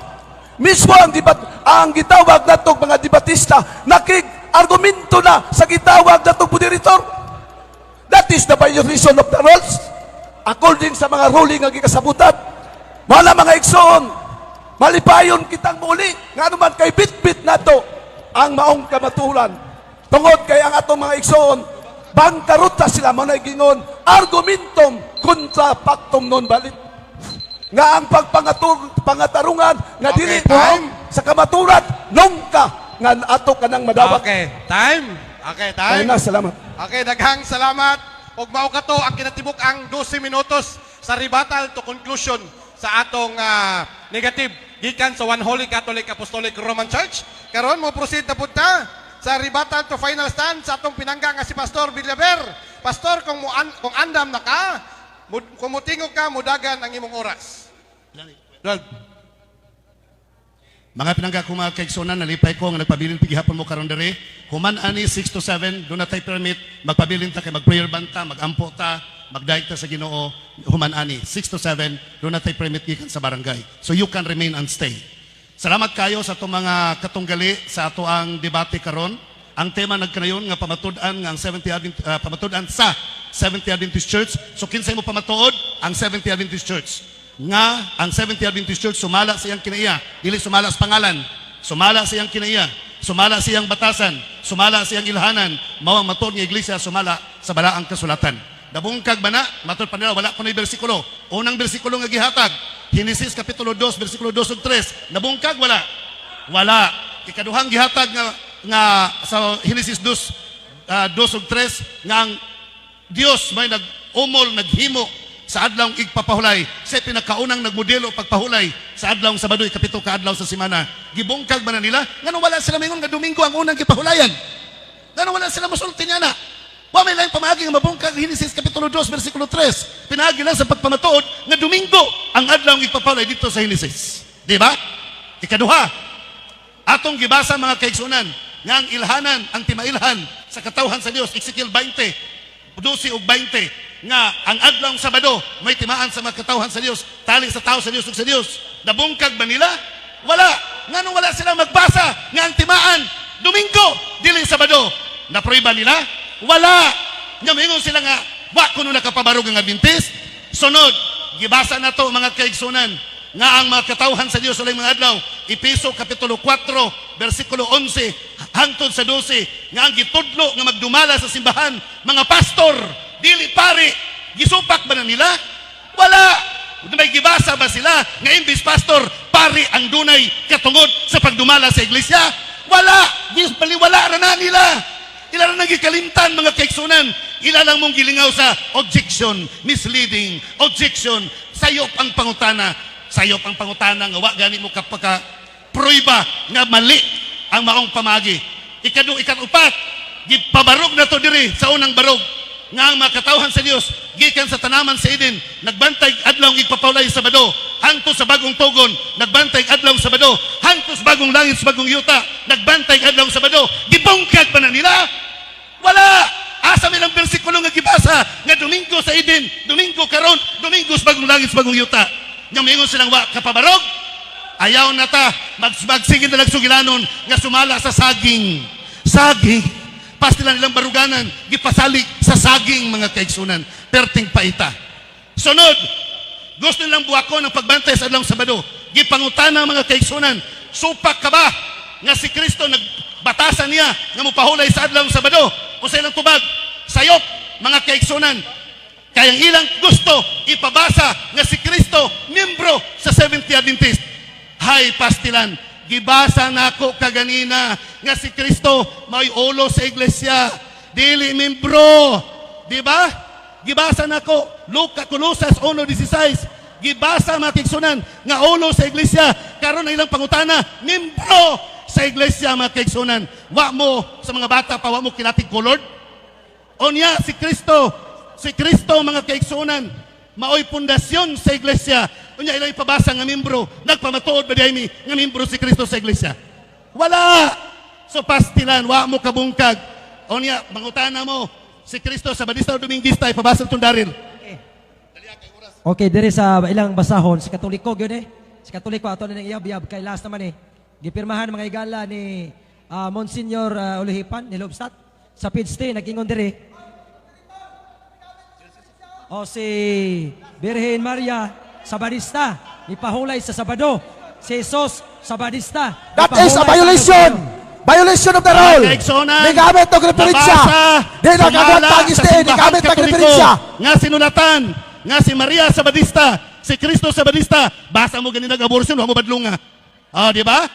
Mismo ang debat, ang gitawag natong mga debatista nakig-argumento na sa gitawag natong moderator. That is the violation of the rules. According sa mga ruling nga gikasabutan. Wala, mga igsoon, malipayon kitang muli. Nga naman kay bit-bit nato ang maong kamaturan. Tungod kay ang atong mga igsoon, bangkaruta sila mo na gingon, argumentum contra factum non valid. Nga ang pagpangatarungan nga Okay, dili time. sa kamaturan nungka nga ato kanang madawat. Okay, time. Okay, time. Ayun na, salamat. Okay, daghang salamat. Ug mao kato ang kinatibuk ang 12 minutos sa rebuttal to conclusion sa atong negative gikan sa One Holy Catholic Apostolic Roman Church. Karon mo proceed na pud ta sa rebuttal to final stand sa atong pinangga nga si Pastor Villaver. Pastor, kung andam na ka, kung mutingog ka, mudagan ang imong oras. 12. Mga pinangga ko, mga kaigsunan, nalipay ko nga nagpabilin pigihapon mo karon diri. Human ani 6 to 7, do na tay permit, magpabilin ta kay mag-prayer banta, magampo ta, magdaig ta sa Ginoo, human ani 6 to 7, do na tay permit gikan sa barangay. So you can remain and stay. Salamat kayo sa atong mga katunggali sa ato ang debate karon. Ang tema nagkanayon nga pamatud-an nga ang 70 Advent, pamatud-an sa Seventh Adventist Church. So kinsay mo pamatuod ang Seventh Adventist Church? Nga ang Seventh Adventist Church sumala sa iyang kinaiya, dili sumala sa pangalan, sumala sa iyang kinaiya, sumala sa iyang batasan, sumala sa iyang ilhanan, mao ang matuod nga iglesia sumala sa balaang kasulatan. Nabungkag ba na? Matod pa nila, wala ko na bersikulo. Unang bersikulo nga gihatag, Genesis Kapitulo 2, versikulo 2 ug 3. Nabungkag, wala? Wala. Ikaduhang gihatag nga sa Genesis 2, 2 ug 3 nga ang Dios may nag-umol, naghimo sa adlawng igpapahulay. Sa pinakaunang nagmodelo pagpahulay sa adlawng Sabado, ikapito ka adlaw sa semana. Gibungkag ba na nila? Ngano wala sila mingon nga Domingo ang unang gipahulayan? Ngano wala sila mosulti niya na? Wa may laing pamaagi nga mabungkag Genesis Kapitulo 2 versikulo 3. Pinaagi lang sa pagpamatuod nga Domingo ang adlawng igpapahulay dito sa Genesis. Di ba? Ikaduha, atong gibasa, mga kaigsunan, nga ang ilhanan, ang timailhan sa katawhan sa Dios, Ezekiel 20, 12 ug 20, nga ang adlawng Sabado may timaan sa mga katawhan sa Dios, tali sa tao sa Dios ug sa Dios. Nabungkag ba nila? Wala. Nganong wala sila magbasa nga ang timaan Domingo, dili Sabado? Napruiba nila? Wala. Nya moingon sila nga wa kuno nakapabarog ang Adventist. Sunod, gibasa na to, mga kaigsunan, nga ang mga katawhan sa Dios walay mga adlaw, Epeso Kapitulo 4 versikulo 11 hangtod sa 12, nga ang gitudlo nga magdumala sa simbahan mga pastor, dili pari. Gisupak ba na nila? Wala. May gibasa ba sila nga imbis pastor, pari ang dunay katungod sa pagdumala sa iglesia? Wala. Baliwala ra na nila. Ila ra nagikalimtan, mga kaigsunan. Ila lang mong gilingaw sa objection, misleading, objection, sayop ang pangutana. Sayop ang pangutana nga wa gani mo kapaka pruiba nga mali ang maong pamagi. Ikadu, ikatupat, gipabarog na to diri sa unang barog nga ang mga katawhan sa Dios gikan sa tanaman sa Eden nagbantay adlaw igpapawlay sa Sabado, hangtod sa bagong tugon nagbantay adlaw Sabado, hangtod sa bagong langit sa bagong yuta nagbantay adlaw Sabado. Gibungkag ba na nila? Wala. Asa may lang bersikulo nga gibasa nga Domingo sa Eden, Domingo karon, Domingo sa bagong langit sa bagong yuta? Nya moingon silang wa kapabarog. Ayaw na ta magsigin na lang sugilanon nga sumala sa saging. Saging. Pastilan nilang baruganan, gipasalik sa saging, mga kaigsunan. Perting paita. Sunod, gusto nilang buwakon ang pagbantay sa adlaw Sabado. Gipangutana, mga kaigsunan, supak ka ba nga si Kristo nagbatasan niya nga mopahulay sa adlaw Sabado? O sa ilang tubag, sayop, mga kaigsunan. Kaya ang ilang gusto, ipabasa nga si Kristo, miyembro sa Seventh Adventist. Hay, pastilan, gibasa nako kaganina nga si Kristo may ulo sa iglesia, dili membro. Di ba? Gibasa nako, Luka, Colosas 1:16. Gibasa, mga kaigsunan, nga ulo sa iglesia. Karon ang ilang pangutana, membro sa iglesia, mga kaigsunan. Wa mo sa mga bata pa, wa mo kilatig colored. Onya si Kristo, si Kristo, mga kaigsunan, maoy pundasyon sa iglesia. Unya ilang ipabasa nga membro, nagpamatuod ba diay mi nga membro si Kristo sa iglesia? Wala. So pastilan, wa mo kabungkag. Onya mangutana mo, si Kristo Sabadista o Dominguista? Ipabasa itong Daryl. Okay, dire sa ilang basahon, sa Katoliko gyud eh. Sa Katoliko ato na nang iyab-yab kay last naman eh. Gipirmahan, mga igala, ni Monsignor Uluhipan ni Lobstat. Sa page 3 nag-ingon dire. O si Birhen Maria Sabadista ipahulay sa Sabado. Si Jesus Sabadista. That is a ipahulay sa violation. Violation of the rule. Kaigsunan, Nigamit og referensya. nabasa, Di na sumala kagwantang sa isdi, simbahan nigamit ang Katoliko referensya. nga sinulatan nga si Maria Sabadista, si Kristo Sabadista. Basa mo ganina abortion, wa mo badlunga. Oh, di ba?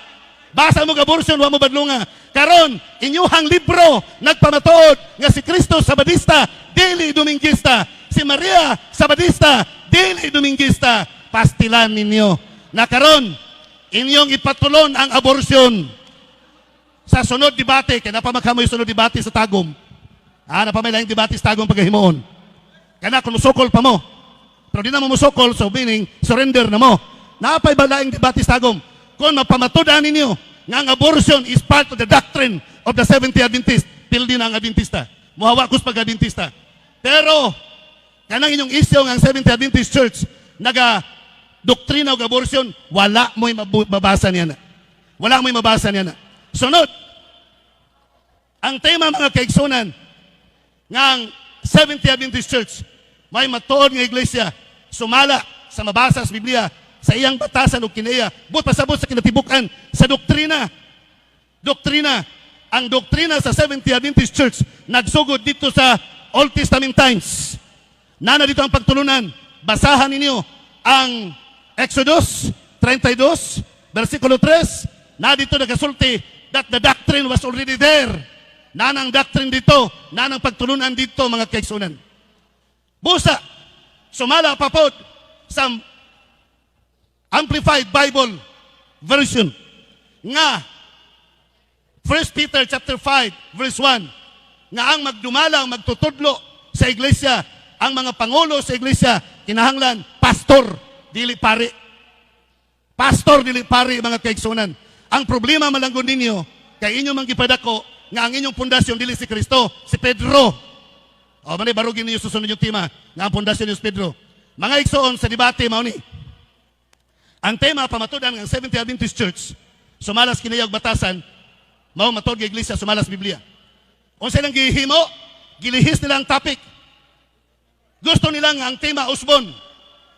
Basa mo abortion, wa mo badlunga. Karon, inyuhang libro nagpamatuod nga si Kristo Sabadista, dili Dominguista. Si Maria Sabadista, dili Dominguista. Pastilan ninyo. Na karon, inyong ipatulon ang abortion sa sunod debate, kaya napamagkamoy sunod debate sa Tagum. Ah, napamay laing debate sa Tagum pagkahimuon. Kana kung musukol pa mo. Pero di na mo musukol, so meaning surrender na mo. Napay ba laing debate sa Tagum? Kung mapamatudan ninyo nga ang abortion is part of the doctrine of the Seventh-day Adventist, pildi na ang Adventista. Muhawa kus pag-Adventista. Pero, kanang inyong isyo nga ang Seventh-day Adventist Church naga doktrina og abortion, wala mo'y mabasa niya na. Wala mo'y mabasa niya na. Sunod, ang tema, mga kaigsunan, nga ang Seventh-day Adventist Church may matuod nga iglesia sumala sa mabasa sa Biblia sa iyang batasan o kinaiya, buot pasabot sa kinatibuk-an sa doktrina. Doktrina. Ang doktrina sa Seventh-day Adventist Church nagsugod dito sa Old Testament times. Nana dito ang pagtulunan. Basahan ninyo ang Exodus 32, versikulo 3, na dito nagasulti that the doctrine was already there. Nanang doctrine dito, nanang pagtulunan dito, mga kaigsunan. Busa, sumala pa pod sa Amplified Bible Version nga 1 Peter chapter 5 verse 1 nga ang magdumala, ang magtutudlo sa iglesia, ang mga pangulo sa iglesia kinahanglan pastor, dili pari. Pastor, dili pari, mga kaigsunan. Ang problema malanggon ninyo kay inyo man gipadako nga ang inyong pundasyon dili si Kristo, si Pedro. O manay barugin ninyo susunod yung tema nga ang pundasyon ni si Pedro. Mga igsoon, sa debate mao ni. Ang tema, pamatudan ng Seventh Adventist Church sumalas kinaiya ug batasan mao matuod nga iglesia sumalas Biblia. Unsa ilang gihimo? Gilihis nila ang topic. Gusto nila nga ang tema usbon.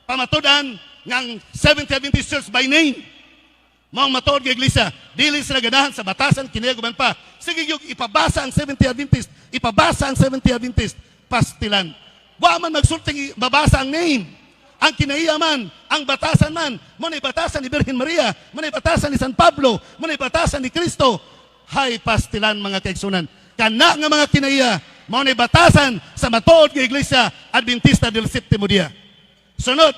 Pamatudan nga ang Seventh Adventist Church by name mao ang matuod nga iglesia. Dili sila ganahan sa batasan, kinaiya ug uban pa. Sige gyud ipabasa ang Seventh Adventist, ipabasa ang Seventh Adventist. Pastilan. Wa man magsulting mabasa ang name. Ang kinaiya man, ang batasan man, mo na batasan ni Birhen Maria, mo na batasan ni San Pablo, mo na batasan ni Kristo. Hay, pastilan, mga kaigsunan. Kana nga mga kinaiya, mao na batasan sa matuod nga Iglesia Adventista del Septimo Dia. Sunod,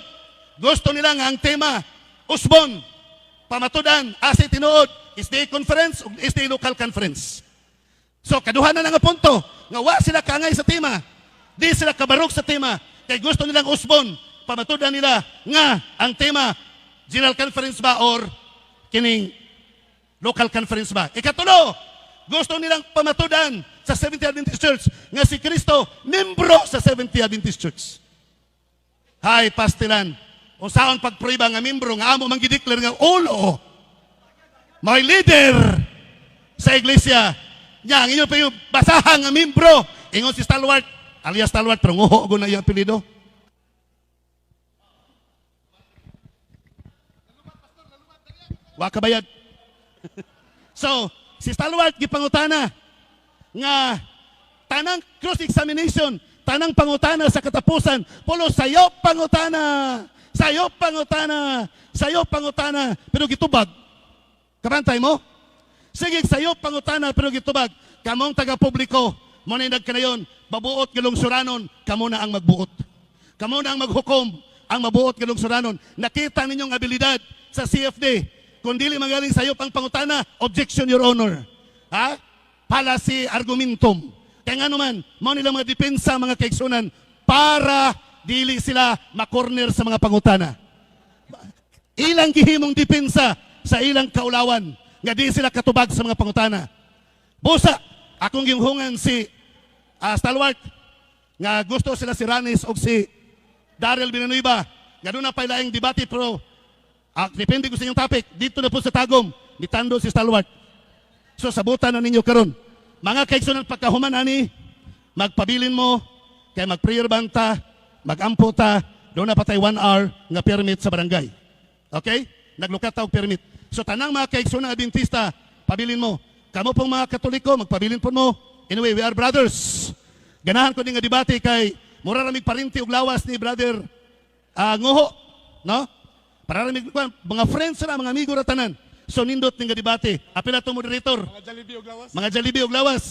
gusto nila nga ang tema usbon, pamatudan, asa tinuod, SDA conference o SDA local conference. So, kaduha na nga punto, nga wa sila kaangay sa tema. Di sila kabarog sa tema. Kay gusto nilang usbon, pamatudan nila nga ang tema, general conference ba or kining local conference ba. Ikatulo, gusto nilang pamatudan sa Seventh-day Adventist Church nga si Kristo membro sa Seventh-day Adventist Church. Hay, pastilan. Unsaon pagprueba nga membro nga amo man gideclare nga ulo, may leader sa iglesia nya, ang inyo pa yung basahan nga membro? Ingon si Stalwart, alias Stalwart, pero nguho na iyang apelyido. Wa kabayad. So, si Stalwart gipangutana nga tanang cross-examination, tanang pangutana sa katapusan, pulo sayo pangutana, sayo pangutana, sayo pangutana, pero gitubag. Kabantay mo? Sige, sayo pangutana, pero gitubag. Kamong taga-publiko, mo na nagkanayon, mabuot galungsuranon, kamo na ang magbuot. Kamo na ang maghukom, ang mabuot galungsuranon. Nakita ninyong abilidad sa CFD. Kung dili magaling sayo pang pangutana, "Objection, Your Honor." Ha? Fallacy argumentum. Kaya nga naman, mao nila mga depensa, mga kaigsunan, para dili sila makorner sa mga pangutana. Ilang gihimong depensa sa ilang kaulawan nga di sila katubag sa mga pangutana. Busa, akong gihungan si Stalwart nga gusto sila si Ranis o si Daryl Villanueva nga doon na pa ilaing debate, pero depende ko sa inyong topic dito na po sa Tagum nitando si Stalwart. So sabutan na ninyo karon. Mga kaigsunan, pagkahuman ani, magpabilin mo kay mag-prayer banta, magampo ta, doon na patay 1 hour nga permit sa barangay. Okay? Naglukat ta og permit. So tanang mga kaigsunan Adventista, pabilin mo. Kamo pong mga Katoliko, magpabilin po mo. Anyway, we are brothers. Ganahan ko din nga debate kay mura ramig parinti og lawas ni Brother Ngoho, no? Para ramig mga friends ra, mga amigo ra tanan. So nindot ning nga debate. Apil ato moderator. Mga Jollibee og lawas. Mga Jollibee og lawas.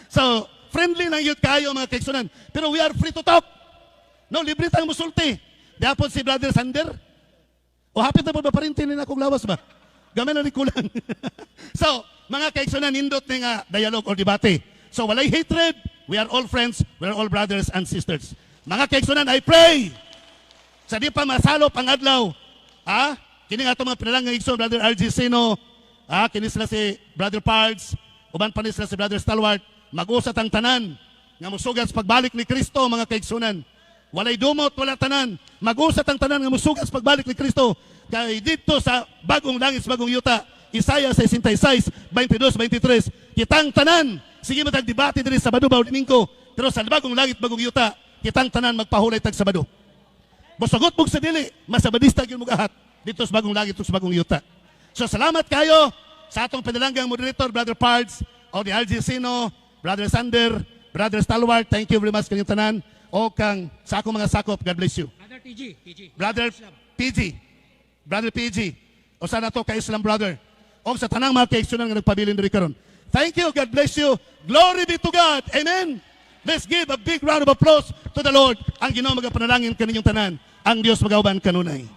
So, friendly lang yun kayo, mga kaigsunan. Pero we are free to talk. No, libre tayong musulti. Dapat si Brother Sander. O hapit na po ba parinti ni akong lawas ba? Gamay na ni kulang. So, mga kaigsunan, nindot ni nga dialogue or debate. So, walay hatred. We are all friends. We are all brothers and sisters. Mga kaigsunan, I pray sa di pa masalop ang adlaw. Ha? Kini nga itong mga pinalang nga igsoon, Brother RG Sino, ha? Kini sila si Brother Pards, uban pa ni sila si Brother Stalwart, mag-usat ang tanan nga musugat sa pagbalik ni Kristo, mga kaigsunan. Walay dumot, wala tanan. Mag-usat ang tanan nga musugat sa pagbalik ni Kristo. Kay dito sa bagong langit, sa bagong yuta, Isaiah 66, 22, 23, kitang tanan, sige matag debate diri Sabado ba o Domingo, pero sa bagong langit, bagong yuta, kitang tanan magpahulay tag Sabado. Mosugot mo sa dili, masabadista gyud mo gahat dito sa bagong langit ug sa bagong yuta. So salamat kayo sa atong pinalanggang moderator, Brother Pards, o ni RG Sino, Brother Sander, Brother Stalwart, thank you very much kanyang tanan. O kang sa akong mga sakop, God bless you. Brother TG, TG. Brother PG, Brother PG, o sana to kay Islam brother. O sa tanang mga kaigsunan nga nagpabilin diri karon. Thank you, God bless you. Glory be to God. Amen. Let's give a big round of applause to the Lord. Ang Ginoo magapanalangin kaninyong tanan. Ang Dios magauban kanunay.